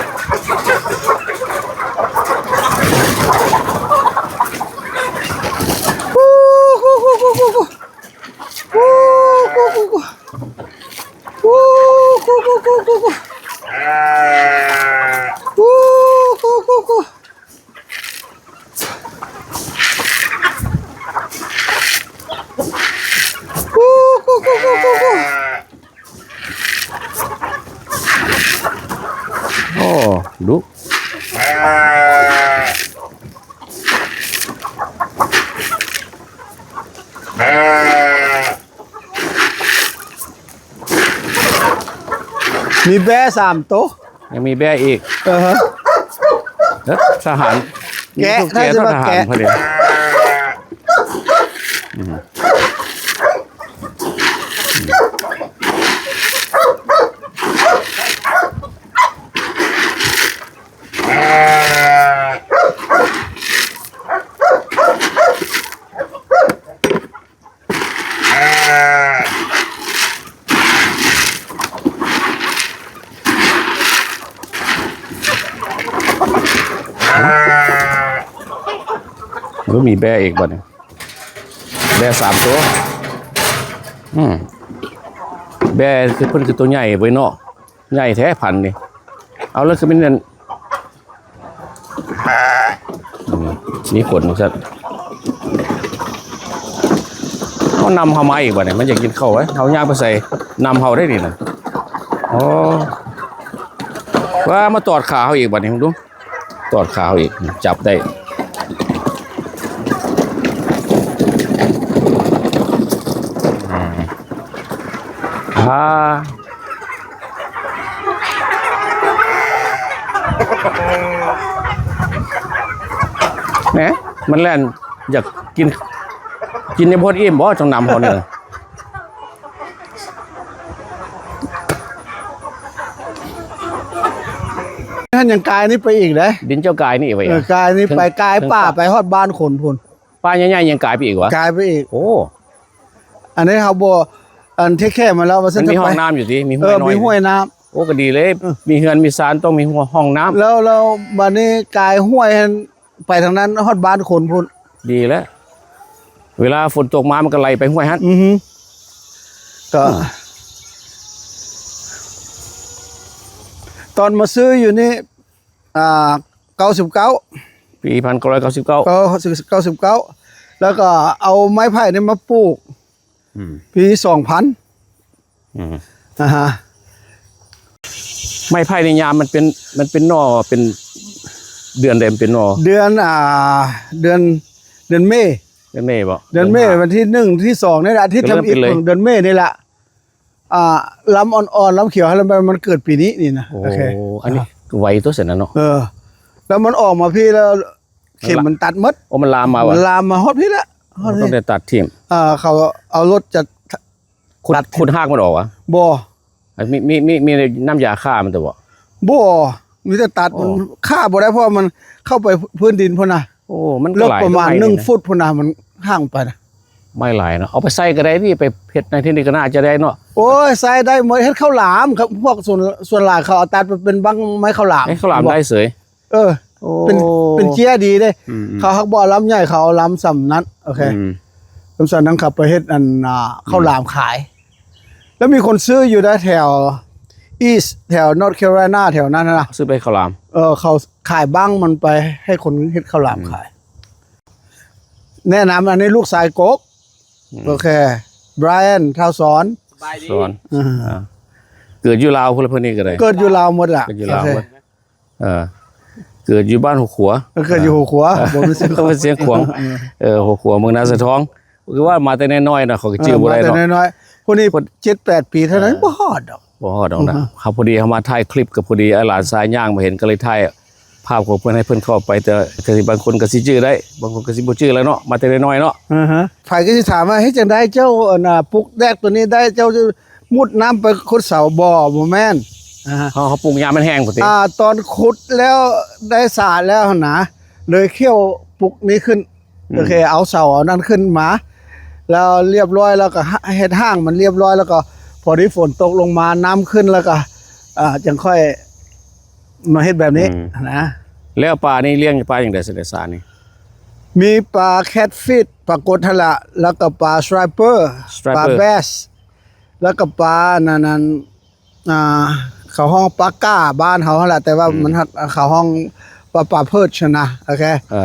ໂອ້ ດຸ. ມີແບ້ສາມໂຕ ຍັງມີແບ້ອີກ. ເອີ ເອີ ທະຫານ ແກະ ມີທຸກແກະ ຖ້າຊິວ່າ ທະຫານ ແກະ ພໍດີ. ອືມ ໂອ້ ມີແບ້ອີກບັດນີ້ ແບ້ສາມໂຕ. ອືມ ແບ້ຄື ເພິ່ນຄືໂຕໃຫຍ່ເວີຍເນາະ. ໃຫຍ່ແທ້ພັນນີ້. ເອົາ ແລ້ວຄືແມ່ນນັ້ນ ອືມ ມີຂົນຊັ້ນ. ມັນນຳເຮົາມາອີກບັດນີ້ ມັນຢາກກິນເຂົ້າເວີຍ. ເຮົາຍ່າງໄປໃສ ນຳເຮົາໄດ້ນີ້ນະ. ໂອ້ ວ່າມາຕອດຂາເຮົາອີກບັດນີ້ ເບິ່ງດູ. ຕອດຂາເຮົາອີກ ຈັບໄດ້. ອ່າ ແໝ ມັນແລ່ນຢາກກິນ ກິນຍັງບໍ່ຮອດອີ່ມບໍ່? ຈັ່ງນຳເຮົານີ້ ຫັ້ນຍັງກາຍນີ້ໄປອີກເດ້. ດິນເຈົ້າກາຍນີ້ໄປ ເອີ ກາຍນີ້ໄປ ກາຍປ່າໄປຮອດບ້ານຄົນພຸ້ນ. ປ່າໃຫຍ່ໆຍັງກາຍໄປອີກວະ? ກາຍໄປອີກ. ໂອ້ ອັນນີ້ເຮົາບໍ່ ອັນ ເທກແຄມັນແລ້ວວ່າຊັ້ນ. ມັນມີຫ້ອງນ້ຳຢູ່ຕິ? ມີຫ້ວຍນ້ອຍ ເອີ ມີຫ້ວຍນ້ຳ. ໂອ້ ກໍດີເລີຍ. ເອີ ມີເຮືອນມີຊານຕ້ອງມີຫ້ວຍ ຫ້ອງນ້ຳ. ແລ້ວ ແລ້ວບາດນີ້ກາຍຫ້ວຍຫັ້ນໄປທາງນັ້ນຮອດບ້ານຄົນພຸ້ນ. ດີແລ້ວ ເວລາຝົນຕົກມາມັນກໍໄຫຼໄປຫ້ວຍຫັ້ນ. ອືຮຶ ກໍ ອືມ ຕອນມາຊື້ຢູ່ນີ້ ອ່າ ເກົ້າສິບເກົ້າ ປີພັນເກົ້າຮ້ອຍເກົ້າສິບເກົ້າ ເກົ້າ ເກົ້າສິບເກົ້າ ແລ້ວກໍເອົາໄມ້ໄຜ່ນີ້ມາປູກ ອືມ ປີສອງພັນ. ອືມ ອ່າຮະ ໄມ້ໄຜ່ໃນຍາມມັນເປັນ ມັນເປັນໜໍ່ ເປັນເດືອນໃດມັນເປັນໜໍ່? ເດືອນ ອ່າ ເດືອນ ເດືອນເມ ເດືອນເມບໍ? ເດືອນເມ ເດືອນຫ້າ ວັນທີໜຶ່ງ ທີສອງນີ້ແຫຼະ ອາທິດທຳອິດຂອງເດືອນເມນີ້ແຫຼະ. ອ່າ ລຳອ່ອນໆ ລຳຂຽວ ລຳ ມັນເກີດປີນີ້ນີ້ນະ. ໂອ້ ໂອເຄ ອັນນີ້ໄວຕົວຊັ້ນນະເນາະ. ເອີ ແລ້ວມັນອອກມາພີ້ແລ້ວ ເຂັມມັນຕັດໝົດ. ໂອ້ ມັນລາມມາຫວະ? ມັນລາມມາຮອດພີ້ແລ້ວ. ໂອ້ ຮອດພີ້ ຕ້ອງໄດ້ຕັດຖິ້ມ. ອ່າ ເຂົາເອົາລົດຈະ ຂຸດ ຕັດ ຂຸດຮາກມັນອອກຫວະ? ບໍ່. ມີ ມີ ມີ ມີນ້ຳຢາຂ້າມັນແຕ່ບໍ່? ບໍ່ ມີແຕ່ຕັດມັນ. ໂອ້ ຂ້າບໍ່ໄດ້ ເພາະວ່າມັນເຂົ້າໄປພື້ນດິນພຸ້ນນະ. ໂອ້ ມັນກໍຫຼາຍ ເລິກປະມານໜຶ່ງຟຸດພຸ້ນນະ ມັນຫ່າງໄປນະ. ໄມ້ຫຼາຍເນາະ ເອົາໄປໃສ່ກໍໄດ້ນີ້ ໄປເຮັດໃນທີ່ນີ້ກໍໜ້າຈະໄດ້ເນາະ. ໂອ້ຍ ໃສ່ໄດ້ໝົດ ເຮັດເຂົ້າຫຼາມ ພວກສ່ວນ ສ່ວນຫຼາຍເຂົາເອົາຕັດໄປເປັນບັ້ງໄມ້ເຂົ້າຫຼາມ. ໃຫ້ເຂົ້າຫຼາມໄດ້ເສີຍ. ເອີ ໂອ້ ເປັນ ເປັນເຈ້ຍດີເດ້. ອືມໆ ເຂົາຫາກບໍ່ເອົາລຳໃຫຍ່ ເຂົາເອົາລຳສ່ຳນັ້ນ. ໂອເຄ ອືມ ລຳສ່ຳນັ້ນເຂົາໄປເຮັດອັນ ອ່າ ອືມ ເຂົ້າຫຼາມຂາຍ. ແລ້ວມີຄົນຊື້ຢູ່ໃນແຖວ East ແຖວ North Carolina ແຖວນັ້ນນະ ຊື້ໄປເຂົ້າຫຼາມ. ເອີ ເຂົາຂາຍບັ້ງມັນໄປໃຫ້ຄົນເຮັດເຂົ້າຫຼາມ ອືມ ຂາຍ. ແນະນຳ ອັນນີ້ລູກຊາຍກົກ. ອືມ ໂອເຄ Brian ທ້າວສອນ ສອນ ອ່າ ເກີດຢູ່ລາວພຸ້ນລະ ເພິ່ນນີ້ກໍໄດ້ ເກີດຢູ່ລາວໝົດລະ. ເກີດຢູ່ລາວໝົດ. ໂອເຄ ເອີ ເກີດຢູ່ບ້ານຫົວຂົວ. ເອີ ເກີດຢູ່ຫົວຂົວ. ເອີ ບໍ່ມີຊຽງຂວາງ ບໍ່ມີຊຽງຂວາງ. ເອີ ເອີ ຫົວຂົວ ເມືອງນາສະທ້ອງ. ຄືວ່າມາແຕ່ນ້ອຍໆເນາະ ເຂົາກໍຈື່ບໍ່ໄດ້ເນາະ. ເອີ ມາແຕ່ນ້ອຍໆ ຜູ້ນີ້ ເຈັດແປດປີເທົ່ານັ້ນ ເອີ ບໍ່ຮອດດອກ. ບໍ່ຮອດດອກນະ. ອືຮຶ ເຮົາພໍດີເຮົາມາຖ່າຍຄລິບກັບພໍດີ ອາ ຫຼານຊາຍຍ່າງມາເຫັນ ກໍເລີຍຖ່າຍພາບຂອງເພິ່ນໃຫ້ເພິ່ນເຂົ້າໄປ. ແຕ່ກໍຊິ ບາງຄົນກໍຊິຈື່ໄດ້ ບາງຄົນກໍຊິບໍ່ຈື່ແລ້ວເນາະ ມາແຕ່ນ້ອຍໆເນາະ. ອືຮຶ ໃຜກໍຊິຖາມວ່າ ເຮັດຈັ່ງໃດເຈົ້າ ອັນນ່າ ປຸກແດກໂຕນີ້ໄດ້ ເຈົ້າມຸດນ້ຳໄປຂຸດເສົາບໍ່? ບໍ່ແມ່ນ. ອ່າ ເຮົາ ເຮົາປຸກຍາມມັນແຫ້ງພຸ້ນຕິ. ອ່າ ຕອນຂຸດແລ້ວ ໄດ້ສະແລ້ວຫັ້ນນະ ເລີຍຂ້ຽວປຸກນີ້ຂຶ້ນ. ອືມ ໂອເຄ ເອົາເສົາເອົານັ້ນຂຶ້ນມາ ແລ້ວລຽບຮ້ອຍ ແລ້ວກໍເຮັດຮ່າງມັນລຽບຮ້ອຍ ແລ້ວກໍພໍດີຝົນຕົກລົງມາ ນ້ຳຂຶ້ນ ແລ້ວກໍ ອ່າ ຈັ່ງຄ່ອຍມາເຮັດແບບນີ້ ອືມ ນະ. ແລ້ວປານີ້ລ້ຽງປາຫຍັງໄດ້ ສະເດຊານີ້? ມີປາແຄດຟິດ ປາກົດຫັ້ນລະ ແລ້ວກໍປາສະໄຕເປີ ສະໄຕເປີ ປາແບສ ແລ້ວກໍປາອັນນັ້ນ ອ່າ ເຂົາຮ້ອງປາກ້າບ້ານເຮົາຫັ້ນລະ ແຕ່ວ່າ ອືມ ມັນ ເຂົາຮ້ອງປາ ປາເພີດຫັ້ນນະ. ໂອເຄ ເອີ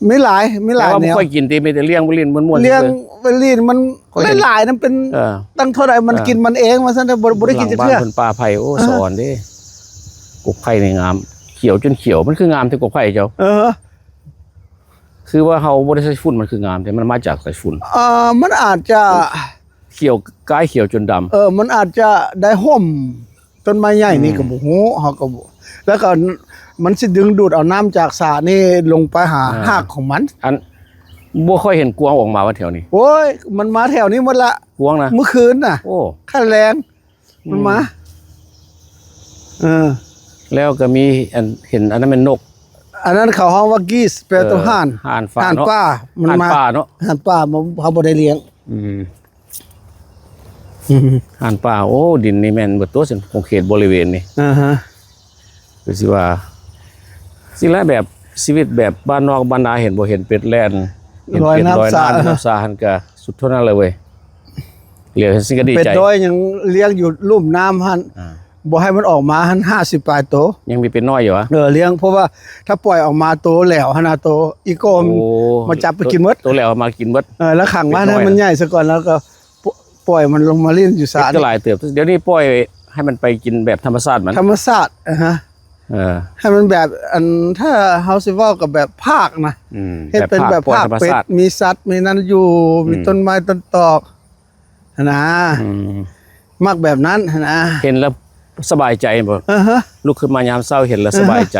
ມີຫຼາຍ ມີຫຼາຍແນວ. ແຕ່ວ່າບໍ່ຄ່ອຍກິນຕິ ມີແຕ່ລ້ຽງໄວ້ຫຼິ້ນມ່ວນໆ ລ້ຽງໄວ້ຫຼິ້ນ ມັນ ຂ້ອຍເຫັນຫຼາຍໆ ມັນເປັນ ເອີ ຕັ້ງເທົ່າໃດມັນ ເອີ ກິນມັນເອງວ່າຊັ້ນ ບໍ່ ບໍ່ໄດ້ກິນຈັກເທື່ອ. ເພິ່ນປ່າໄຜ່ ໂອ້ ເອີ ສະອອນເດ້. ກົກໄຜ່ນີ້ງາມ ຂຽວຈົນຂຽວ. ມັນຄືງາມແທ້ກົກໄຜ່ເຈົ້າ? ເອີ ຄືວ່າເຮົາບໍ່ໄດ້ໃສ່ຝຸ່ນ ມັນຄືງາມແທ້ ມັນມາຈາກໃສຝຸ່ນ? ເອີ ມັນອາດຈະຂຽວ ກາຍຂຽວຈົນດຳ. ເອີ ມັນອາດຈະໄດ້ຮົ່ມຕົ້ນໄມ້ໃຫຍ່ນີ້ ອືມ ກໍບໍ່ຮູ້ ເຮົາກໍບໍ່ ແລ້ວກໍມັນຊິດຶງດູດເອົານ້ຳຈາກສະນີ້ລົງໄປຫາ ອ່າ ຮາກຂອງມັນ. ອັນ ບໍ່ຄ່ອຍເຫັນກວາງອອກມາວ່າແຖວນີ້. ໂອ້ຍ ມັນມາແຖວນີ້ໝົດລະ ກວາງນະ ມື້ຄືນນະ. ໂອ້ ຄັນແລງ ມັນມາ ອືມ ເອີ ແລ້ວກໍມີອັນ ເຫັນອັນນັ້ນແມ່ນນົກ ອັນນັ້ນເຂົາຮ້ອງວ່າກີສ ແປວ່າ ເອີ ໂຕຫ່ານ ຫ່ານຟ້າ ຫ່ານ ເນາະ ປ່າ ມັນມາ ຫ່ານປ່າເນາະ ຫ່ານປ່າ ເຮົາບໍ່ໄດ້ລ້ຽງ. ອືມ ອືມ ຫ່ານປ່າ. ໂອ້ ດິນນີ້ແມ່ນເບິດຕົວະ ເຂດບໍລິເວນນີ້. ອ່າຮະ ຄືຊິວ່າຊິລະ ແບບຊີວິດແບບບ້ານນອກບ້ານນາ ເຫັນບໍ່ ເຫັນເປັດແລ່ນ ເຫັນເປັດລອຍນ້ຳ ລອຍນ້ຳສະ ນ້ຳສະຫັ້ນກະສຸດເທົ່ານັ້ນເລີຍເວີຍ. ຫຼຽວເຫັນຊິກະດີໃຈ. ເປັດດອຍຍັງລ້ຽງຢູ່ລຸ່ມນ້ຳຫັ້ນ ອ່າ ບໍ່ໃຫ້ມັນອອກມາຫັ້ນ ຫ້າສິບປາຍໂຕ ຍັງມີເປັດນ້ອຍຢູ່ຫວາ? ເອີ ລ້ຽງ ເພາະວ່າຖ້າປ່ອຍອອກມາໂຕແຫຼວຫັ້ນນະ ໂຕອີໂກ້ ໂອ້ ມາຈັບໄປກິນໝົດ. ໂຕແຫຼວມາກິນໝົດ. ເອີ ແລ້ວຂັງມັນໃຫ້ມັນໃຫຍ່ຊະກ່ອນ ແລ້ວກໍ ປ່ອຍມັນລົງມາຫຼິ້ນຢູ່ສະ. ເປັດກໍຫຼາຍເຕີບ ດຽວນີ້ປ່ອຍໃຫ້ມັນໄປກິນແບບທຳມະຊາດມັນ. ທຳມະຊາດ ອ່າຮະ ເອີ ໃຫ້ມັນແບບ ອັນ ຖ້າເຮົາຊິເວົ້າກໍແບບພາກນະ. ອືມ ເຮັດເປັນແບບພາກ ແບບພາກ ປ່ອຍທຳມະຊາດ ເປັດ ມີສັດ ມີນັ້ນຢູ່ ອືມ ມີຕົ້ນໄມ້ຕົ້ນຕອກຫັ້ນນະ. ອືມ ມັກແບບນັ້ນຫັ້ນນະ ເຫັນແລ້ວສະບາຍໃຈບໍ່? ອາຮະ ລຸກຂຶ້ນມາຍາມເຊົ້າເຫັນແລ້ວສະບາຍໃຈ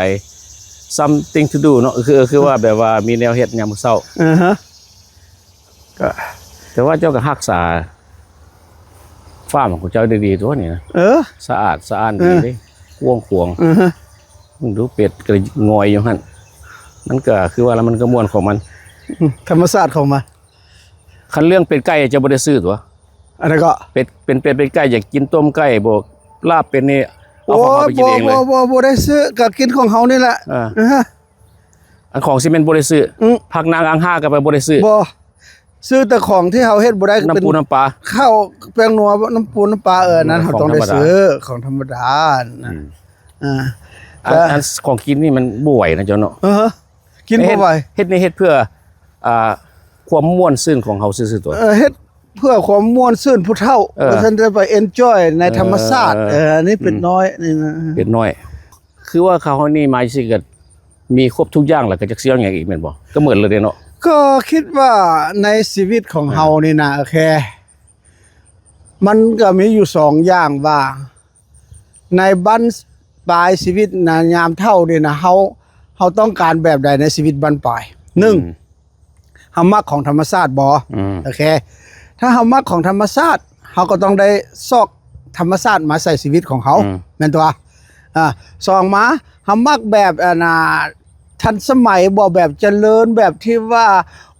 something to do ເນາະ ຄື ຄືວ່າແບບວ່າມີແນວເຮັດຍາມເຊົ້າ. ອາຮະ ກໍ ແຕ່ວ່າເຈົ້າກໍຮັກສາຟາມຂອງເຈົ້າໄດ້ດີຕົວນີ້ນະ. ເອີ ສະອາດສະອ້ານດີເດ້ ກວ້າງຂວາງ. ອາຮະ ເບິ່ງດູ ເປັດກໍງອຍຢູ່ຫັ້ນ ມັນກໍຄືວ່າລະ ມັນກໍມ່ວນຂອງມັນ ອືມ ທຳມະຊາດຂອງມັນ. ຄັນເລື່ອງເປັດໄກ່ເຈົ້າບໍ່ໄດ້ຊື້ຕົວະ? ອັນນັ້ນກໍ ເປັດ ເປັນເປັດເປັນໄກ່ ຢາກກິນຕົ້ມໄກ່ບໍ່ ລາບເປັດນີ້ ເອົາຂອງເຮົາໄປກິນເອງເລີຍ. ບໍ່ ບໍ່ ບໍ່ ບໍ່ໄດ້ຊື້ ກໍກິນຂອງເຮົານີ້ແຫຼະ. ເອີ ເອີ ອັນຂອງຊິແມ່ນບໍ່ໄດ້ຊື້. ອືມ ຜັກນາງອັງຫາກໍໄປບໍ່ໄດ້ຊື້. ບໍ່ ຊື້ແຕ່ຂອງທີ່ເຮົາເຮັດບໍ່ໄດ້ ນ້ຳປູນ້ຳປາ ເປັນເຂົ້າ ແປ້ງນົວ ນ້ຳປູນ້ຳປາ ເອີ ອັນນັ້ນເຮົາຕ້ອງໄດ້ຊື້ ຂອງທຳມະດາ ຂອງທຳມະດານະ. ອືມ ອ່າ ອັນ ອັນຂອງກິນນີ້ມັນບໍ່ໄຫວນະເຈົ້າເນາະ. ເອີ ກິນບໍ່ໄຫວ ເຮັດ ເຮັດນີ້ເຮັດເພື່ອ ອ່າ ຄວາມມ່ວນຊື່ນຂອງເຮົາຊື່ໆຕົວະ. ເອີ ເຮັດເພື່ອຄວາມມ່ວນຊື່ນຜູ້ເຖົ້າ ເອີ ວ່າຊັ້ນ ໄດ້ໄປ enjoy ໃນທຳມະຊາດ. ເອີ ເອີ ອັນນີ້ເປັດ ອືມ ນ້ອຍນີ້ນະ ເປັດນ້ອຍ. ຄືວ່າເຂົາເຮົານີ້ມາຈັ່ງຊີ້ກໍມີຄົບທຸກຢ່າງແລ້ວ ກໍຈັກຊິເອົາຫຍັງອີກແມ່ນບໍ່? ກໍໝົດແລ້ວເດ້ເນາະ. ກໍຄິດວ່າໃນຊີວິດຂອງເຮົານີ້ນະ ເອີ ໂອເຄ ມັນກໍມີຢູ່ສອງຢ່າງວ່າ ໃນບັ້ນປາຍຊີວິດນະ ຍາມເຖົ້ານີ້ນະ ເຮົາ ເຮົາຕ້ອງການແບບໃດໃນຊີວິດບັ້ນປາຍ? ໜຶ່ງ ອືມ ເຮົາມັກຂອງທຳມະຊາດບໍ່? ອືມ ໂອເຄ ຖ້າເຮົາມັກຂອງທຳມະຊາດ ເຮົາກໍຕ້ອງໄດ້ຊອກທຳມະຊາດມາໃສ່ຊີວິດຂອງເຮົາ ອືມ ແມ່ນຕົວະ? ອ່າ ສອງມາ ເຮົາມັກແບບ ອັນນ່າ ທັນສະໄໝບໍ່? ແບບຈະເລີນ ແບບທີ່ວ່າ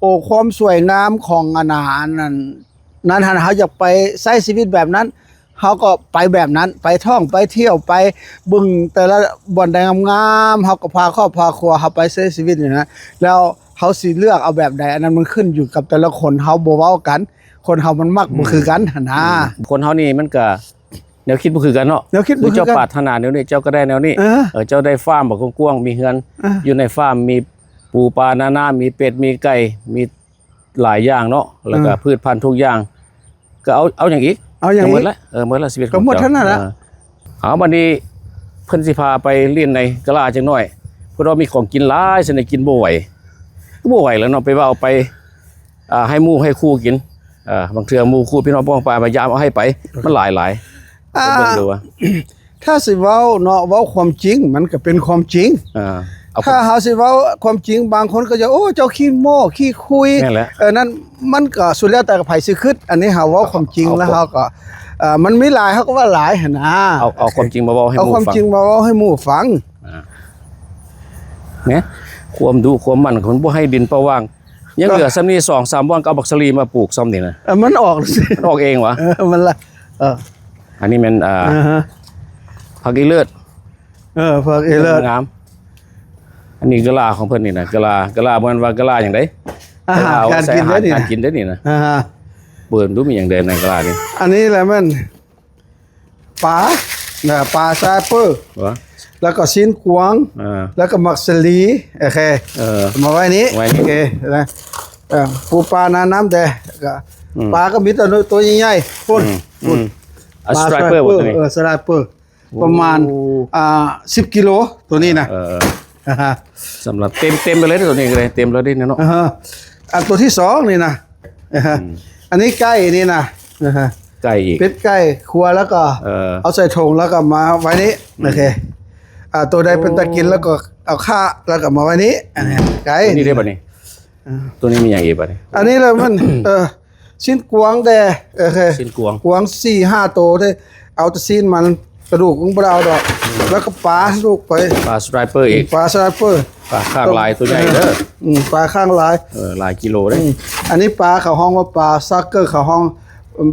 ໂອ້ ຄວາມສວຍງາມຂອງ ອັນນ່າ ອັນນັ້ນ ນັ້ນຫັ້ນ ເຮົາຢາກໄປໃຊ້ຊີວິດແບບນັ້ນ ເຮົາກໍໄປແບບນັ້ນ ໄປທ່ອງໄປທ່ຽວ ໄປເບິ່ງແຕ່ລະບ່ອນໃດງາມໆ ເຮົາກໍພາຄອບພາຄົວເຮົາໄປໃຊ້ຊີວິດຢູ່ນັ້ນ ແລ້ວເຮົາຊິເລືອກເອົາແບບໃດ ອັນນັ້ນມັນຂຶ້ນຢູ່ກັບແຕ່ລະຄົນ ເຮົາບໍ່ເວົ້າກັນ ຄົນເຮົາມັນມັກບໍ່ຄືກັນຫັ້ນນາ. ອືມ ຄົນເຮົານີ້ມັນກະແນວຄິດບໍ່ຄືກັນເນາະ ແນວຄິດບໍ່ຄືກັນ ຄືເຈົ້າປາດຖະໜາແນວນີ້ ເຈົ້າກໍໄດ້ແນວນີ້ ເອີ ເອີ ເຈົ້າໄດ້ຟາມບັກກວ້າງໆ ມີເຮືອນ ເອີ ຢູ່ໃນຟາມມີປູປານານາ ມີເປັດ ມີໄກ່ ມີ ຫຼາຍຢ່າງເນາະ ແລ້ວກໍ ອືມ ພືດພັນທຸກຢ່າງ ກໍເອົາ ເອົາຫຍັງອີກ? ເອົາຫຍັງອີກ? ກໍໝົດລະ ເອີ ໝົດລະ ຊີວິດຂອງເຈົ້າ ກໍໝົດເທົ່ານັ້ນລະ. ເອີ ເອົາ ບັດນີ້ເພິ່ນຊິພາໄປຫຼິ້ນໃນກະລາຈັກໜ້ອຍ ເພິ່ນວ່າມີຂອງກິນຫຼາຍ ຊັ້ນໄດ້ກິນບໍ່ໄຫວ ກໍບໍ່ໄຫວແລ້ວເນາະ ໄປເວົ້າໄປ ອ່າ ໃຫ້ໝູ່ໃຫ້ຄູ່ກິນ ອ່າ ບາງເທື່ອໝູ່ຄູ່ພີ່ນ້ອງປ້ອງປາຍມາຢາມເອົາໃຫ້ໄປ ມັນຫຼາຍໆ ອ່າ ເບິ່ງດູວ່າ ຖ້າຊິເວົ້າເນາະ ເວົ້າຄວາມຈິງ ມັນກໍເປັນຄວາມຈິງ ອ່າ ເອົາ ຖ້າເຮົາຊິເວົ້າຄວາມຈິງ ບາງຄົນກໍຈະ ໂອ້ ເຈົ້າຂີ້ໂມ້ຂີ້ຄຸຍ ແມ່ນແຫຼະ ເອີ ນັ້ນມັນກໍສຸດແລ້ວແຕ່ໃຜຊິຄິດ ອັນນີ້ເຮົາເວົ້າຄວາມຈິງ ເອົາ ແລ້ວເຮົາກໍ ເອີ ມັນມີຫຼາຍ ເຮົາກໍວ່າຫຼາຍຫັ້ນນາ ເອົາ ເອົາຄວາມຈິງມາເວົ້າໃຫ້ໝູ່ຟັງ ເອົາຄວາມຈິງມາເວົ້າໃຫ້ໝູ່ຟັງ ອ່າ ແນະ ຄວາມດຸຄວາມໝັ່ນ ມັນບໍ່ໃຫ້ດິນເປົ່າວ່າງ ຍັງເຫຼືອສ່ຳນີ້ສອງສາມບ່ອນ ກໍເອົາບັກສາລີມາປູກສ່ຳນີ້ນະ ເອີ ມັນອອກ ມັນອອກເອງຫວາ? ເອີ ມັນລະ ເອີ ອັນນີ້ແມ່ນ ອ່າ ອ່າຮະ ຜັກອີເລີດ ເອີ ຜັກອີເລີດ ງາມ ອັນນີ້ກະລາຂອງເພິ່ນນີ້ນະ ກະລາ ກະລາບໍ່ແມ່ນວ່າກະລາຫຍັງໃດ ອາຫານການກິນເດ້ນີ້ນະ ກະລາເອົາໄວ້ໃສ່ອາຫານການກິນເດ້ນີ້ນະ ອ່າຮະ ເບິ່ງດູມີຫຍັງແດ່ໃນກະລານີ້ ອັນນີ້ແຫຼະແມ່ນ ປາ ນະ ປາສະໄນເປີ ຫວາ ແລ້ວກໍຊີ້ນກວາງ ເອີ ແລ້ວກໍໝາກສາລີ ໂອເຄ ເອີ ມາໄວ້ນີ້ ໄວ້ນີ້ ໂອເຄນະ ເອີ ປູປາໜານ້ຳແດ່ ກໍ ອືມ ປາກໍມີແຕ່ໂຕໃຫຍ່ໆ ພຸ້ນ ອືມ ພຸ້ນ ອືມ ອາ ປາສະໄນເປີ ສະໄນເປີ ບໍ່ ໂຕນີ້ ເອີ ສະໄນເປີ ປະມານ ໂອ້ ອ່າ ສິບກິໂລ ໂຕນີ້ນະ ເອີ ອ່າຮະ ສຳລັບເຕັມ ເຕັມໄປເລີຍ ໂຕນີ້ກໍໄດ້ເຕັມແລ້ວເດ້ເນາະ ອ່າຮະ ອັນໂຕທີສອງນີ້ນະ ອ່າຮະ ອືມ ອັນນີ້ໄກ່ນີ້ນະ ອ່າຮະ ໄກ່ອີກ ເປັດໄກ່ຄົວ ແລ້ວກໍ ເອີ ເອົາໃສ່ຖົງ ແລ້ວກໍມາໄວ້ນີ້ ອືມ ໂອເຄ ອ່າ ໂຕໃດເປັນຕາກິນ ໂອ້ ແລ້ວກໍເອົາຂ້າ ແລ້ວກໍມາໄວ້ນີ້ ອັນນີ້ໄກ່ ນີ້ເດ້ບັດນີ້ ອ່າ ໂຕນີ້ມີຫຍັງອີກບັດນີ້ ອັນນີ້ລະມັນ ເອີ ຊີ້ນກວາງແດ່ ເອີ ຊີ້ນກວາງ ກວາງສີ່ຫ້າໂຕເດ້ ເອົາແຕ່ຊີ້ນມັນ ກະດູກມັນບໍ່ໄດ້ເອົາດອກ ອືມ ແລ້ວກໍປາລູກໄປ ປາສະໄນເປີອີກ ປາສະໄນເປີ ປາຂ້າງລາຍໂຕໃຫຍ່ເດີ ອືມ ປາຂ້າງລາຍ ເອີ ຫຼາຍກິໂລເດ້ ອືມ ອັນນີ້ປາເຂົາຮ້ອງວ່າປາຊັກເກີ ເຂົາຮ້ອງ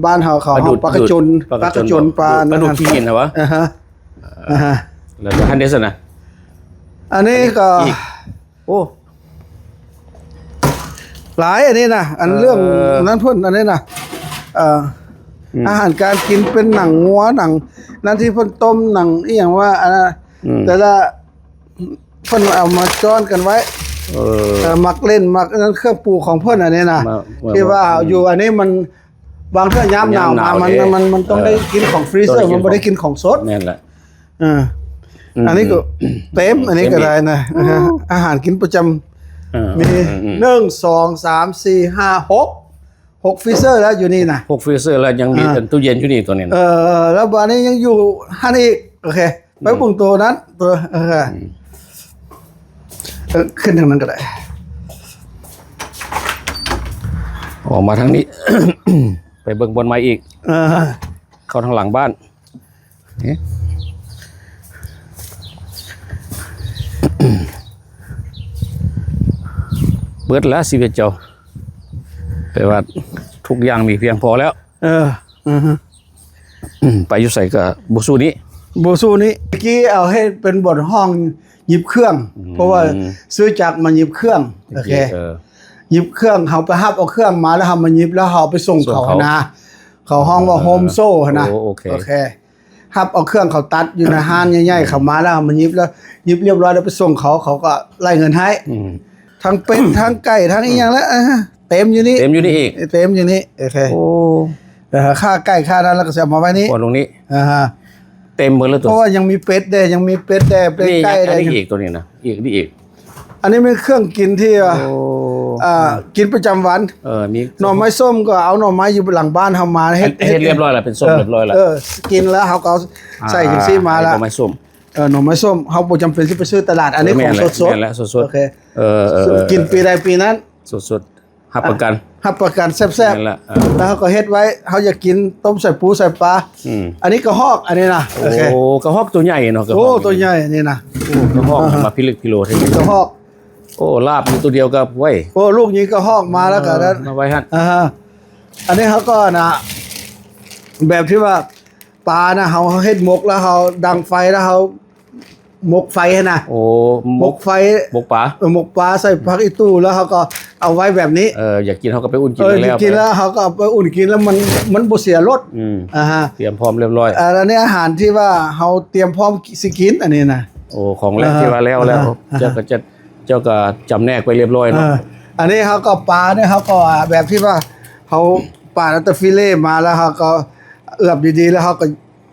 ບ້ານເຮົາເຂົາຮ້ອງປາກະຈົນ ປາກະຈົນ ປາກະຈົນ ປາ ປາດູດຂີ້ຫີນນະຫວາ ອ່າຮະ ອ່າຮະ ແລ້ວກໍຫັ້ນເດ້ຊັ້ນນະ ອັນນີ້ກໍ ໂອ້ ຫຼາຍອັນນີ້ນະ ອັນເລື່ອງ ເອີ ນັ້ນເພິ່ນ ອັນນີ້ນະ ເອີ ອືມ ອາຫານການກິນເປັນໜັງງົວ ໜັງນັ້ນທີ່ເພິ່ນຕົ້ມ ໜັງອີ່ຫຍັງວ່າ ອືມ ແຕ່ລະ ເພິ່ນເອົາມາຈ້ອນກັນໄວ້ ເອີ ເອີ ໝາກເລັ່ນ ໝາກນັ້ນ ເຄື່ອງປູຂອງເພິ່ນອັນນີ້ນະ ທີ່ວ່າຢູ່ອັນນີ້ມັນ ບາງເທື່ອຍາມໜາວມາ ຍາມໜາວ ມັນ ເດ້ ມັນ ມັນຕ້ອງ ເອີ ໄດ້ກິນຂອງຟຣີເຊີ ຕ້ອງໄດ້ກິນ ມັນບໍ່ໄດ້ກິນຂອງສົດ ແມ່ນແຫຼະ ເອີ ອືມ ອັນນີ້ກໍເຕັມ ອັນນີ້ກໍໄດ້ນະ ເຕັມອີກ ອາຫານກິນປະຈຳ ເອີ ມີ ອືມ ໜຶ່ງ ສອງ ສາມ ສີ່ ຫ້າ ຫົກ ຫົກຟຣີເຊີແລ້ວຢູ່ນີ້ນະ ຫົກຟຣີເຊີແລ້ວ ຍັງມີ ອ່າ ຕູ້ເຢັນຢູ່ນີ້ ໂຕນີ້ນະ ເອີ ແລ້ວບາດນີ້ຍັງຢູ່ຫັ້ນອີກ. ໂອເຄ ໄປເບິ່ງໂຕນັ້ນ ໂຕ ເອີ ອືມ ເອີ ຂຶ້ນທາງນັ້ນກໍໄດ້ ອອກມາທາງນີ້ ໄປເບິ່ງບ່ອນໃໝ່ອີກ ເອີ ເຂົ້າທາງຫຼັງບ້ານ. ເອີ ເບິດແລ້ວຊີວິດເຈົ້າ ແປວ່າທຸກຢ່າງມີພຽງພໍແລ້ວ. ເອີ ອືຮຶ ໄປຢູ່ໃສກໍບໍ່ສູ້ນີ້ ບໍ່ສູ້ນີ້. ຕະກີ້ເອົາເຮັດເປັນບ່ອນຫ້ອງ ຫຍິບເຄື່ອງ ອືມ ເພາະວ່າຊື້ຈັກມາຫຍິບເຄື່ອງ. ໂອເຄ ເອີ ຫຍິບເຄື່ອງ ເຮົາໄປຮັບເອົາເຄື່ອງມາ ແລ້ວເຮົາມາຫຍິບ ແລ້ວເຮົາເອົາໄປສົ່ງເຂົາ ສົ່ງເຂົາຫັ້ນນະ ເຂົາຮ້ອງວ່າ ອ່າ ໂຮມໂຊຫັ້ນນະ. ໂອ້ ໂອເຄ ໂອເຄ ຮັບເອົາເຄື່ອງເຂົາຕັດຢູ່ໃນຮ້ານໃຫຍ່ໆ ເຂົ້າມາແລ້ວເຮົາມາຫຍິບ ແລ້ວຫຍິບລຽບຮ້ອຍແລ້ວໄປສົ່ງເຂົາ ເຂົາກໍໄລ່ເງິນໃຫ້. ອືມ ທັງເປັດ ທັງໄກ່ ທັງອີ່ຫຍັງລະ ເອີ ເຕັມຢູ່ນີ້ ເຕັມຢູ່ນີ້ອີກ ເຕັມຢູ່ນີ້. ໂອເຄ ໂອ້ ເອີ ຂ້າໄກ່ ຂ້ານັ້ນ ແລ້ວກໍຊິເອົາມາໄວ້ນີ້ ໂອ້ ລົງນີ້ ອ່າຮະ ເຕັມໝົດເລີຍໂຕ ເພາະວ່າຍັງມີເປັດເດ້ ຍັງມີເປັດເດ້ ເປັດໄກ່ເດ້ ອັນນີ້ອີກ ໂຕນີ້ນະ ອີກ ນີ້ອີກ ອັນນີ້ແມ່ນເຄື່ອງກິນທີ່ວ່າ ໂອ້ ອ່າ ກິນປະຈຳວັນ. ເອີ ມີໜໍ່ໄມ້ສົ້ມກໍເອົາໜໍ່ໄມ້ຢູ່ຫຼັງບ້ານເຮົາມາເຮັດ ເຮັດ ເຮັດລຽບຮ້ອຍແລ້ວ ເປັນສົ້ມ ເອີ ລຽບຮ້ອຍແລ້ວ ເອີ ກິນແລ້ວເຮົາກໍເອົາໃສ່ຈັ່ງຊີ້ມາແລ້ວ ໜໍ່ໄມ້ສົ້ມ ເອີ ໜໍ່ໄມ້ສົ້ມ ເຮົາບໍ່ຈຳເປັນຊິໄປຊື້ຕະຫຼາດ ອັນນີ້ຂອງສົດໆ ແມ່ນແລ້ວ ແມ່ນແລ້ວ ສົດໆ ໂອເຄ ເອີ ເອີ ເອີ ກິນປີໃດປີນັ້ນ ສົດໆ ຮັບປະກັນ ອ່ະ ຮັບປະກັນແຊບໆ ແມ່ນລະ ເອີ ແລ້ວເຮົາກໍເຮັດໄວ້ ເຮົາຢາກກິນຕົ້ມໃສ່ປູໃສ່ປາ. ອືມ ອັນນີ້ກະຮອກ ອັນນີ້ນະ ໂອເຄ ໂອ້ ກະຮອກໂຕໃຫຍ່ເນາະ ໂອ້ ໂຕໃຫຍ່ ນີ້ນະ ໂອ້ ກະຮອກ ອືຮຶ ມາພິລຶກພິໂລແທ້ ກະຮອກ. ໂອ້ ລາບຢູ່ໂຕດຽວກໍ ໂອ້ຍ ໂອ້ ລູກຍິງກະຮອກມາແລ້ວກໍ ເອີ ມາໄວ້ຫັ້ນ ອ່າຮະ ອັນນີ້ເຮົາກໍນະ ແບບທີ່ວ່າ ປານະ ເຮົາ ເຮົາເຮັດໝົກແລ້ວເຮົາດັງໄຟແລ້ວເຮົາໝົກໄຟຫັ້ນນະ. ໂອ້ ໝົກ ໝົກໄຟ ໝົກປາ ເອີ ໝົກປາໃສ່ຜັກອີ່ຕູ່ ແລ້ວເຮົາກໍເອົາໄວ້ແບບນີ້. ເອີ ຢາກກິນເຮົາກໍໄປອຸ່ນກິນ ເອີ ແລ້ວ ກິນແລ້ວເຮົາກໍເອົາໄປອຸ່ນກິນ ແລ້ວມັນ ມັນບໍ່ເສຍລົດ. ອືມ ອ່າຮະ ຕຽມພ້ອມລຽບຮ້ອຍ ອ່າ ອັນນີ້ອາຫານທີ່ວ່າເຮົາຕຽມພ້ອມຊິກິນ ອັນນີ້ນະ. ໂອ້ ຂອງແລກ ອ່າຮະ ທີ່ວ່າແລ້ວແລ້ວ ອ່າຮະ ເຈົ້າກໍຈະ ເຈົ້າກໍຈຳແນກໄປລຽບຮ້ອຍເນາະ. ເອີ ອັນນີ້ເຮົາກໍປານີ້ ເຮົາກໍແບບທີ່ວ່າເຮົາປາດເອົາແຕ່ຟີເລມາ ແລ້ວເຮົາກໍເອືອບດີໆ ແລ້ວເຮົາກໍ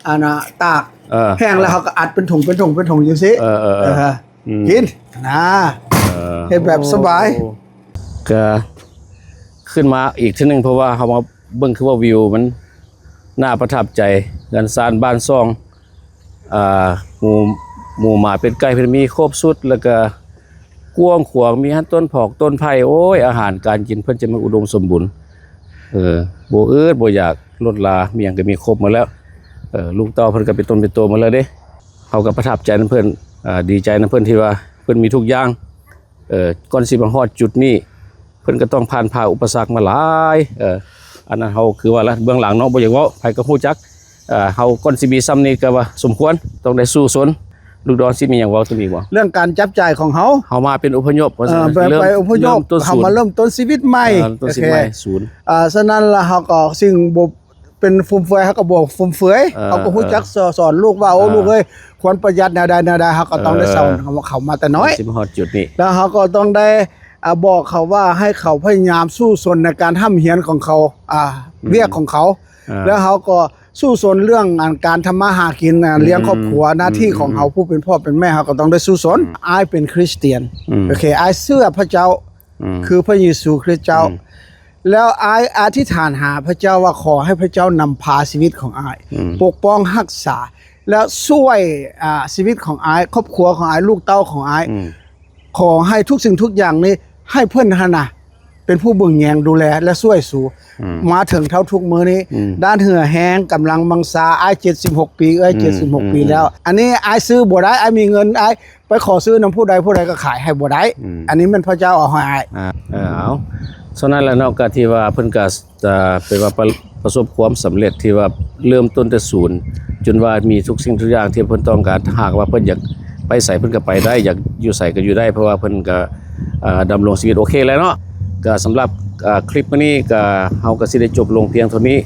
ອັນນ່າ ຕາກ ເອີ ແຫ້ງແລ້ວເຮົາກໍອັດເປັນຖົງ ເປັນຖົງ ເປັນຖົງຈັ່ງຊີ້ ເອີ ເອີ ເອີ ເອີ ອືມ ກິນນະ ເອີ ເຮັດແບບສະບາຍ. ໂອ້ ກະຂຶ້ນມາອີກເທື່ອໜຶ່ງ ເພາະວ່າເຮົາມາເບິ່ງ ຄືວ່າວິວມັນໜ້າປະທັບໃຈ ເຮືອນຊານບ້ານຊ່ອງ ອ່າ ໝູ ໝູໝາເປັດໄກ່ເພິ່ນມີຄົບຊຸດ ແລ້ວກະກວ້າງຂວາງ ມີຫັ້ນຕົ້ນຜອກຕົ້ນໄຜ່ ໂອ້ຍ ອາຫານການກິນເພິ່ນຈະມີອຸດົມສົມບູນ ເອີ ບໍ່ອຶດບໍ່ຢາກ ລົດລາມີຫຍັງກໍມີຄົບໝົດແລ້ວ ເອີ ລູກເຕົ້າເພິ່ນກໍເປັນຕົນເປັນໂຕໝົດແລ້ວເດ້. ເຮົາກໍປະທັບໃຈນຳເພິ່ນ ອ່າ ດີໃຈນຳເພິ່ນທີ່ວ່າເພິ່ນມີທຸກຢ່າງ ເອີ ກ່ອນຊິມາຮອດຈຸດນີ້ ເພິ່ນກໍຕ້ອງຜ່ານຜ່າອຸປະສັກມາຫຼາຍ ເອີ ອັນນັ້ນເຮົາຄືວ່າລະ ເບື້ອງຫຼັງເນາະ ບໍ່ຢາກເວົ້າ ໃຜກໍຮູ້ຈັກ ເອີ ເຮົາກ່ອນຊິມີຊ່ຳນີ້ກໍວ່າສົມຄວນຕ້ອງໄດ້ສູ້ຊົນ. ລູກດອນຊິມີຫຍັງເວົ້າຕື່ມອີກບໍ່? ເລື່ອງການຈັບຈ່າຍຂອງເຮົາ ເຮົາມາເປັນອົບພະຍົບ ເອີ ເລີ່ມ ໄປອົບພະຍົບ ເລີ່ມຕົ້ນ ເຮົາມາເລີ່ມຕົ້ນຊີວິດໃໝ່ ເອີ ເລີ່ມຕົ້ນຊີວິດໃໝ່ ໂອເຄ ສູນ ອ່າ ສະນັ້ນລະເຮົາກໍສິ່ງບໍ່ ເປັນຟຸມເຟືອຍ ເຮົາກໍບອກຟຸມເຟືອຍ ເອີ ເຮົາກໍຮູ້ຈັກ ເອີ ສອນລູກວ່າ ໂອ້ ເອີ ລູກເອີຍ ຄວນປະຢັດແນວໃດແນວໃດ ເຮົາກໍຕ້ອງໄດ້ ເອີ ສອນເຂົາມາແຕ່ນ້ອຍ ຊິມາຮອດຈຸດນີ້ ແລ້ວເຮົາກໍຕ້ອງໄດ້ ອ່າ ບອກເຂົາວ່າໃຫ້ເຂົາພະຍາຍາມສູ້ຊົນໃນການຮ່ຳຮຽນຂອງເຂົາ ອ່າ ອືມ ວຽກຂອງເຂົາ ອ່າ ແລ້ວເຮົາກໍສູ້ຊົນເລື່ອງ ອັນ ການທຳມາຫາກິນ ອ່າ ອືມ ລ້ຽງຄອບຄົວ ອືມ ໜ້າທີ່ຂອງເຮົາ ອືມ ຜູ້ເປັນພໍ່ເປັນແມ່ ເຮົາກໍຕ້ອງໄດ້ສູ້ຊົນ ອືມ ອ້າຍເປັນຄຣິສຕຽນ ອືມ ໂອເຄ ອ້າຍເຊື່ອພະເຈົ້າ ອືມ ຄືພະເຢຊູຄຣິສເຈົ້າ ອືມ ແລ້ວອ້າຍອະທິຖານຫາພະເຈົ້າວ່າ ຂໍໃຫ້ພະເຈົ້ານຳພາຊີວິດຂອງອ້າຍ ອືມ ປົກປ້ອງຮັກສາ ແລະ ຊ່ວຍ ອ່າ ຊີວິດຂອງອ້າຍ ຄອບຄົວຂອງອ້າຍ ລູກເຕົ້າຂອງອ້າຍ ອືມ ຂໍໃຫ້ທຸກສິ່ງທຸກຢ່າງນີ້ ໃຫ້ເພິ່ນຫັ້ນນະ ເປັນຜູ້ເບິ່ງແຍງດູແລ ແລະ ຊ່ວຍສູ ອືມ ມາເຖິງເທົ່າທຸກມື້ນີ້ ອືມ ດ້ານເຫື່ອແຮງ ກຳລັງວັງຊາ ອ້າຍເຈັດສິບຫົກປີ ເອື້ອຍ ອືມ ເຈັດສິບຫົກປີແລ້ວ ອືມ ອັນນີ້ອ້າຍຊື້ບໍ່ໄດ້ ອ້າຍມີເງິນ ອ້າຍ ໄປຂໍຊື້ນຳຜູ້ໃດ ຜູ້ໃດກໍຂາຍໃຫ້ບໍ່ໄດ້ ອືມ ອັນນີ້ແມ່ນພະເຈົ້າເອົາໃຫ້ອ້າຍ ອ່າ ເອີ ເອົາ ສະນັ້ນແຫຼະເນາະ ກະທີ່ວ່າເພິ່ນກະ ເອີ ເປັນວ່າປະ ປະສົບຄວາມສຳເລັດທີ່ວ່າເລີ່ມຕົ້ນແຕ່ສູນ ຈົນວ່າມີທຸກສິ່ງທຸກຢ່າງທີ່ເພິ່ນຕ້ອງການ ຖ້າຫາກວ່າເພິ່ນຢາກໄປໃສເພິ່ນກໍໄປໄດ້ ຢາກຢູ່ໃສກໍຢູ່ໄດ້ ເພາະວ່າເພິ່ນກໍ ເອີ ດຳລົງຊີວິດໂອເຄແລ້ວເນາະ. ກໍສຳລັບ ເອີ ຄລິບມື້ນີ້ກໍ ເຮົາກໍຊິໄດ້ຈົບລົງພຽງເທົ່ານີ້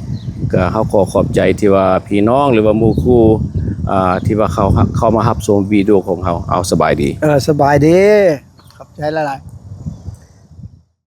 ກໍເຮົາຂໍຂອບໃຈທີ່ວ່າພີ່ນ້ອງ ຫຼືວ່າໝູ່ຄູ່ ອ່າ ທີ່ວ່າເຂົ້າ ເຂົ້າມາຮັບຊົມວິດີໂອຂອງເຮົາ. ເອົາ ສະບາຍດີ. ເອີ ສະບາຍດີ. ຂອບໃຈຫຼາຍໆ.